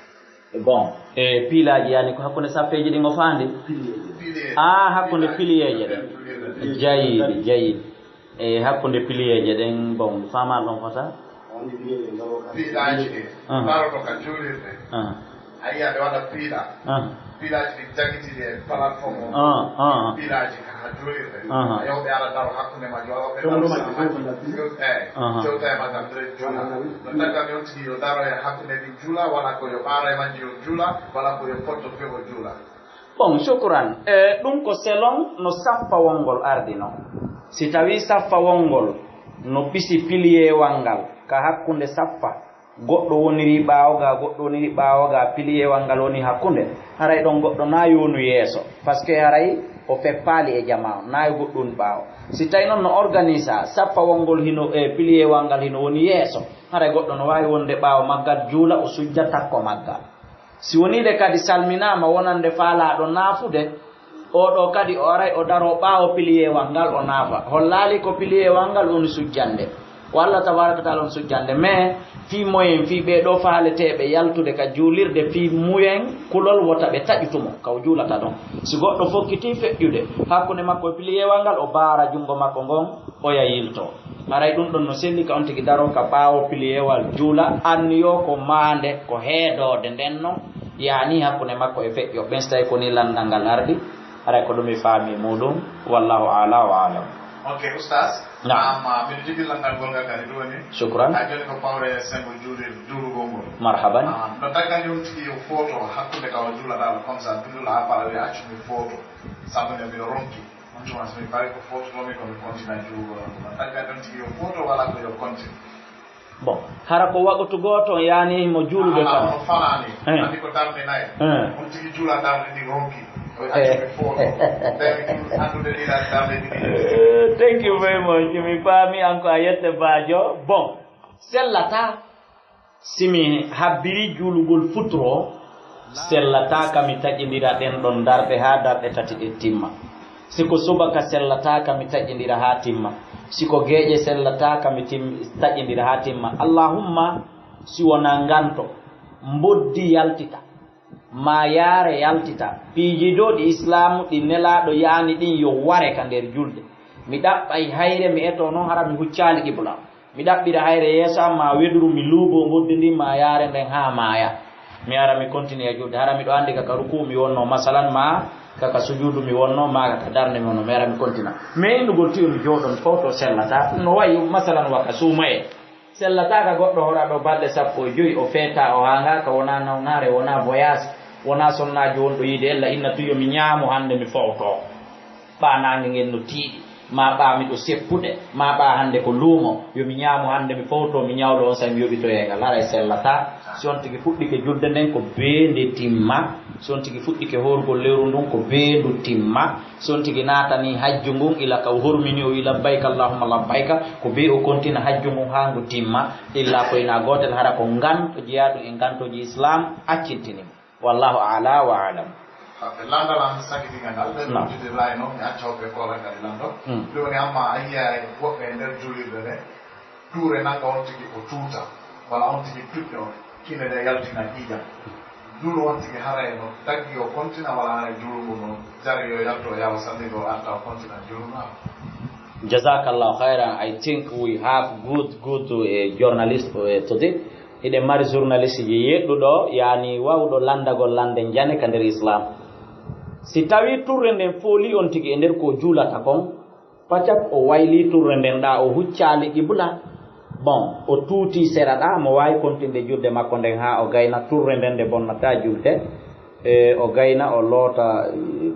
Bon, e piilaaji yani ko hakkunde saffeeji ɗin o faandi? Piilaaji. Ah, hakkunde piliyeeje ɗen. Jayiɗi, jayiɗi. E hakkunde piliyeeje ɗen, bon, faamaali ɗon fota? Piilaaji ɗin. Ah. Taroto ka juulirde. Ah. A yiya ɓe waɗa piila. Ah. Piilaaji ɗin jagitiiɗi e plateforme o. Ah, ah. Piilaaji ka ha juulirde. Ah. A yewɓe ara daro hakkunde majji, walla ɓe daro sama majji. Eyi. Ah. Jewta e majji nder juula. No tagga mi on tigi yo daro e hakkunde ɗin juula, walla ko yo ɓaara e majji yo juula, walla ko yo fotto fewo juula. Bon, shukran. E, ɗum ko selon no saffa wonngol ardi non. Si tawii saffa wonngol no ɓisi piliyewal ngal ka hakkunde saffa, goɗɗo woniri ɓaawo ga, goɗɗo woniri ɓaawo ga, piliyewal ngal woni hakkunde, haray ɗon goɗɗo na yonu yeeso, parce que haray o feppaali e jamaa on, na yo goɗɗo woni ɓaawo. Si tawi non no organisa, saffa wonngol hino, e piliyewal ngal hino woni yeeso, haray goɗɗo no waawi wonde ɓaawo maggal, juula, o sujja takko maggal. Si wonii de kadi salminaama wonande faalaaɗo naafude, oo ɗoo kadi o aray o daroo ɓaawo piliyewal ngal o naafa. Hollaali ko piliyewal ngal woni sujjande. Ko Allah tabaaraka wa taala woni sujjande. Mais fii moyen, fii ɓee ɗoo faaleteeɓe yaltude ka juulirde, fii muyen kulol wota ɓe taƴutu mo, ka o juulata ɗon. Si goɗɗo fokkitii feƴƴude hakkunde makko e piliyewal ngal, o baara junngo makko ngon, oya yiltoo. Haray ɗum ɗon no selli ka on tigi daroo ka ɓaawo piliyewal juula, anniyoo ko maande, ko heedoode nden non, yaani hakkunde makko e feƴƴo ɓen, si tawi ko ni lanndal ngal ardi. Haray ko ɗum mi faami muɗum. Wallahu ala wa alam. Ok, Oustaz. Naam. Amma miɗo jogii lanndal gol ngal kadi ɗum woni. Shukran. Ha jooni ko pawre sengo juulirde juulugol ngol. Marhaban. Ah, no taggani on tigi yo footo hakkunde ka o juulata ɗo comme ça, juulɗo ha paɗa wiya accu mi footo. Sabu nde miɗo ronki. On tuma so mi pawi ko foototomi ko mi kontina juulugol on. No taggani on tigi yo footo wala ko yo kontin. Bon, hara ko waqtu gooto on yaani mo juulude kam. Ala on fanaani. Eh. Andi ko darnde nayi. Eh. On tigi juula darnde ɗi ronki. O acci ɓe footo. Ɓe anndude ɗi darnde ɗi. Eh, thank you very much. Mi faami an ko a yette baajo. Bon, sellata si mi habbiri juulugol futuro, sellata ka mi taƴindira ɗen ɗon darɗe haa darɗe tati ɗen timma. Si ko subaka sellata ka mi taƴindira haa timma. Si ko geeƴe sellata ka mi tim- taƴindira haa timma. Allahumma si wonaa nganto, mboddi yaltita, maa yaare yaltita, piiji dow ɗi Islaamu ɗi Nelaaɗo yaani ɗin yo ware ka nder julde. Mi ɗaɓɓay hayre mi etoo non hara mi huccaali qibla. Mi ɗaɓɓira hayre yeeso am maa weduru mi luuboo mboddi ndin maa yaare nden haa maaya. Mi ara mi kontinii e julde. Hara miɗo anndi ka ka rukuu mi wonnoo masalan maa ka ka sujuudu mi wonnoo maa ka ka darnde mi wonnoo mi ara mi kontina. Mais innugol tiyo mi jooɗoo mi fawtoo sellataa. Ɗum no wayi masalan wa ka suumayee. Sellataa ka goɗɗo horaɗo balɗe sappo e jowi o feetaa o haangaaka wonaa nawnaare wonaa voyage wonaa sonnaajo wonɗo yiide ella inna tiyo mi ñaamo hannde mi fawtoo. Ɓaa naange ngen no tiiɗi, maa ɓaa miɗo seppude, maa ɓaa hannde ko luumo, yo mi ñaamo hannde mi fowto, mi ñawlo on saa'i mi yoɓitoyee ngal. Haray sellataa. Si on tigi fuɗɗike julde nden ko bee nde timma, si on tigi fuɗɗike hoorugol lewru ndun ko bee ndu timma, si on tigi naatanii hajju ngun ila ka o hormini o wi'i labbayka allahumma labbayka ko bee o kontina hajju ngun haa ngu timma, illa ko hinaa gootel hara ko nganto jeyaaɗo e ngantooji Islaam accintini mo. Wallahu a'la wa a'lam. Ɓe lanndal an sakitinga ngal ɓe luttidirla e noon mi acca hoɓɓe koola kadi lanndo. Ɗum woni amma a yiya e woɓɓe e nder juulirde nde tuure nannga on tigi o tuuta walla on tigi tuƴƴo kine nde yaltina ƴiiƴam. Juulu on tigi haray no daggi o kontina walla haray juulu ngu no jari yo yaltu o yaha o sallida o arta o kontina juulu ngu. Jazakallahu khairan. I think we have good, good uh, journalist uh, today. Hiɗen mari journaliste ji yeɗɗuɗo yani wawɗo landagol lande njane ka nder Islam. Si tawi turre nden fooli on tigi e nder ko juulata kon, pacap o wayli turre nden ɗa o huccali qibla. Bon, o tuuti sera ɗa mo wawi kontinde julde makko nden ha o gayna turre nden nde bonnata julde. E o gayna o loota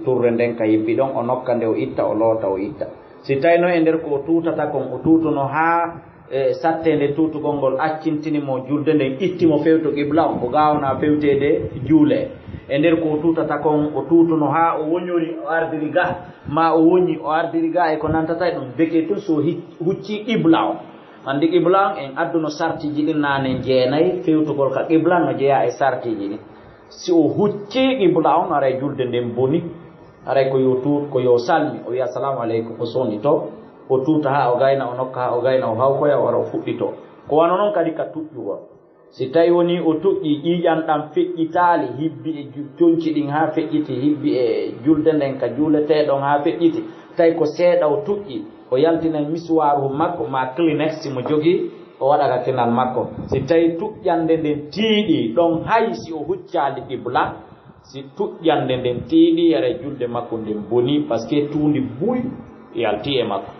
turre nden ka yibbi ɗon o nokka nde o itta o loota o itta. Si tawi noon e nder ko o tuutata kon o tuutuno haa e satteende tuutugol ngol accintini mo julde nden itti mo fewto qibla on o gaawnaa fewteede juulee. E nder ko o tuutata kon o tuutuno haa o woñori o ardiri ga maa o woñi o ardiri ga e ko nantata e ɗum deke tun so huccii qibla on. Anndi qibla on en adduno sartiiji ɗin naane jeenay fewtugol ka qibla no jeyaa e sartiiji ɗin. Si o huccii qibla on haray julde nden boni. Haray ko yo tuut ko yo salmi o wiya assalamu aleykum o soni to o tuuta haa o gayna o nokka haa o gayna o hawkoya o wara o fuɗɗito. Ko wano non kadi ka tuƴƴugol. Si tawi woni o tuƴƴi ƴiiƴan ɗan feƴƴitaali hibbi e conci ɗin haa feƴƴiti hibbi e julde nden ka juuleteeɗon haa feƴƴiti tawi ko seeɗa o tuƴƴi o yaltinay misuwaaru makko maa klinex si mo jogii o waɗa ka kinal makko. Si tawi tuƴƴande nden tiiɗii ɗon hay si o huccaali qibla. Si tuƴƴannde nden tiiɗi haray julde makko nden bonii parce que tuundi buy yaltii e makko.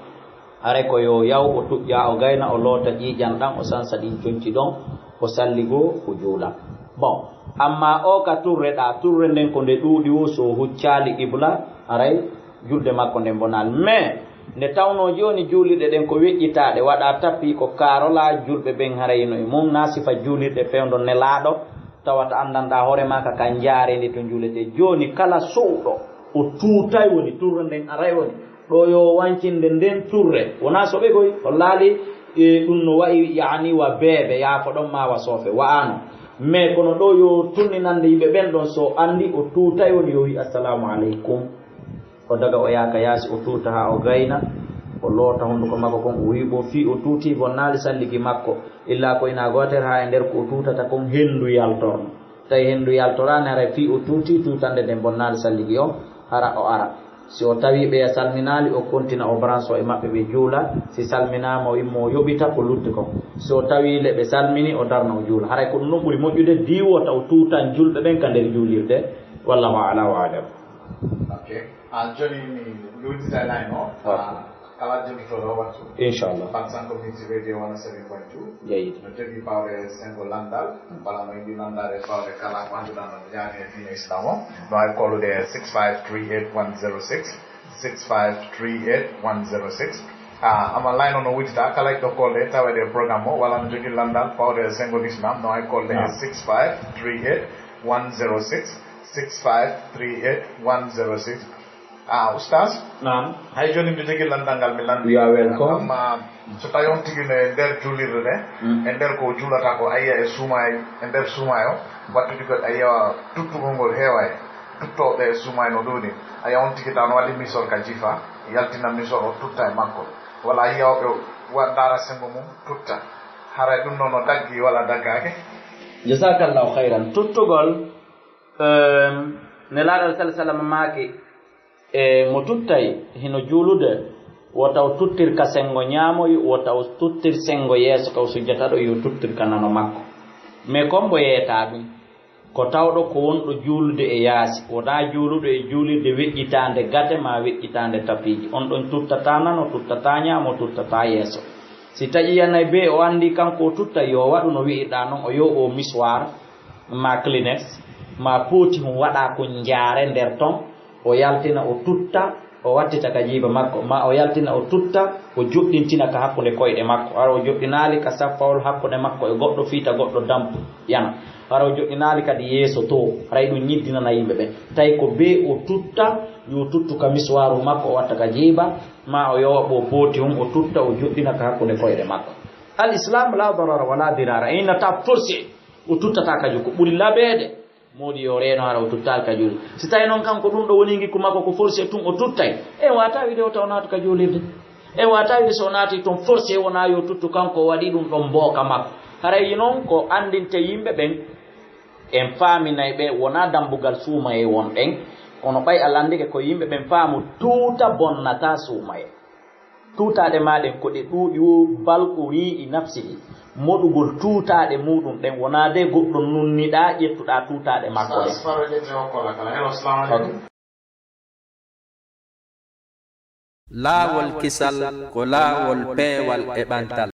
Haray ko yo yaw o tuƴƴa o gayna o loota ƴiiƴan ɗan o sansa ɗin conci ɗon o salli goo o juula. Bon, amma o ka turre ɗa turre nden ko nde ɗuuɗi woo so o huccaali qibla haray julde makko nden bonaali mais nde tawnoo jooni juulirɗe ɗen ko weƴƴitaaɗe waɗaa tappii ko kaarolaa julɓe ɓen haray no e mum naa sifa juulirɗe fewndo nelaaɗo. Tawata anndanɗaa hoore maa ka ka njaareendi to njuuletee. Jooni kala suuɗo o tuutay woni turre nden aray woni ɗo yo wancinde nden turre wonaa soɓe koy hollaali. E ɗum no wa'i yaani wa beebe yaafo ɗon maa wa soofe wa'aano. Mais kono ɗo yo tunninande yimɓe ɓen ɗon so anndi o tuutay woni yo wi assalamu aleykum. O daga o yaaka yaasi o tuuta haa o gayna o loota hunnduko makko kon o wi'i bo fii o tuutii bonnaali salligi makko. Illaa ko ina gootere haa e nder ko o tuutata kon henndu yaltorno. Tawi henndu yaltoraani haray fii o tuutii tuutannde nden bonnaali salligi on hara o ara. Si o tawii ɓeya salminaali o kontina o branche o e maɓɓe ɓe juula. Si salminaama o immoo o yoɓita ko lutti kon. Si o tawii le ɓe salmini o darna o juula haray ko ɗum ɗon ɓuri moƴƴude diiwoo taw tuutan julɓe ɓen ka nder juulirde. Wallahu a'la wa a'lam. Ok. Ah, jooni mi uddita line o. Ok. Ah, kala joddotoɗo wattu. Inchallah. Pat sanko minti radio one oh seven point two. Jayid. No jogii pawre sengo landal. Wala no yiɗi landal e pawre kala ko annduɗaa no jaani e diine Islam o. No ay kolude six five three eight one zero six. Six five three eight one zero six. Ah, ama line o no uddita kala yiɗɗo kolde taweede e programme o wala no jogii landal pawre sengo Islam no ay kolde. Naam. Six five three eight one zero six. Six five three eight one zero six. Ah, Oustaz? Naam. Hay jooni mi jogii landal ngal mi landi. You are welcome. Amma so tawi on tigi no e nder juulirde nde, mm, e nder ko juulata ko, a yiya e suumay, e nder suumay o, wattude goɗɗo a yiya tuttugol ngol heeway. Tuttooɓe e suumay no ɗuuɗi. A yiya on tigi taw no waɗi misol ka jifa, yaltina misol o tutta e makko. Wala a yiya o ɓe wa-, ndaara senngo mum, tutta. Haray ɗum ɗo no daggi wala daggaake? Jazakallahu khairan. Tuttugol, ehm, Nelaaɗo sallallahu alaihi wasallam maaki, e mo tuttay hino juulude, wota o tuttir ka senngo ñaamoy, wota o tuttir senngo yeeso ka o sujjata ɗo, yo tuttir ka nano makko. Mais comme mbo yeetaa ɗum, ko tawɗo ko wonɗo juulude e yaasi, wonaa juuluɗo e juulirde weƴƴitaande gate maa weƴƴitaande tapiiji. On ɗon tuttataa nano, tuttataa ñaamo, tuttataa yeeso. Si taƴi yanay bee o anndi kanko o tutta, yo o waɗu no wi'irɗaa non, o yoɓoo miswaar, maa Kleenex, maa pooti hum waɗa ko njaare nder ton, o yaltina, o tutta, o wattita ka jiiba makko, maa o yaltina, o tutta, o joɗɗintina ka hakkunde koyɗe makko. Hara o joɗɗinaali ka saffawol hakkunde makko e goɗɗo, fiita goɗɗo dampu, yana. Hara o joɗɗinaali kadi yeeso to, haray ɗum ñiddinana yimɓe ɓen. Tawi ko bee o tutta, yo tuttu ka miswaaru makko, o watta ka jiiba, maa o yowa ɓo pooti hum, o tutta, o joɗɗina ka hakkunde koyɗe makko. Al Islam la darara wala dirara. E inna ta forcé, o tuttata ka juko ɓuri laɓeede. Moodi yo reeno hara o tuttaali ka juuli. Si tawi noon kanko ɗum ɗo woni ngikku makko ko forcé tun o tuttay, en waata wiide o taw naatu ka juulirde. En waata wiide so o naati toon forcé wonaa yo tuttu kanko o waɗi ɗum ɗon mbooka makko. Haray noon ko anndinte yimɓe ɓen, en faaminay ɓe wonaa dambugal suumayee won ɗen, kono ɓay a lanndike ko yimɓe ɓen faamu tuuta bonnataa suumayee. Tuutaaɗe maa ɗen ko ɗe ɗuuɗi wo balqu rii'i nafsihi, moɗugol tuutaaɗe muuɗum ɗen, wonaa de goɗɗo nunniɗaa ƴettuɗaa tuutaaɗe makko ɗen. Ustaz, faro ƴetti o kola kala. Hello, assalamu alaikum. Laawol kisal ko laawol peewal e ɓantal.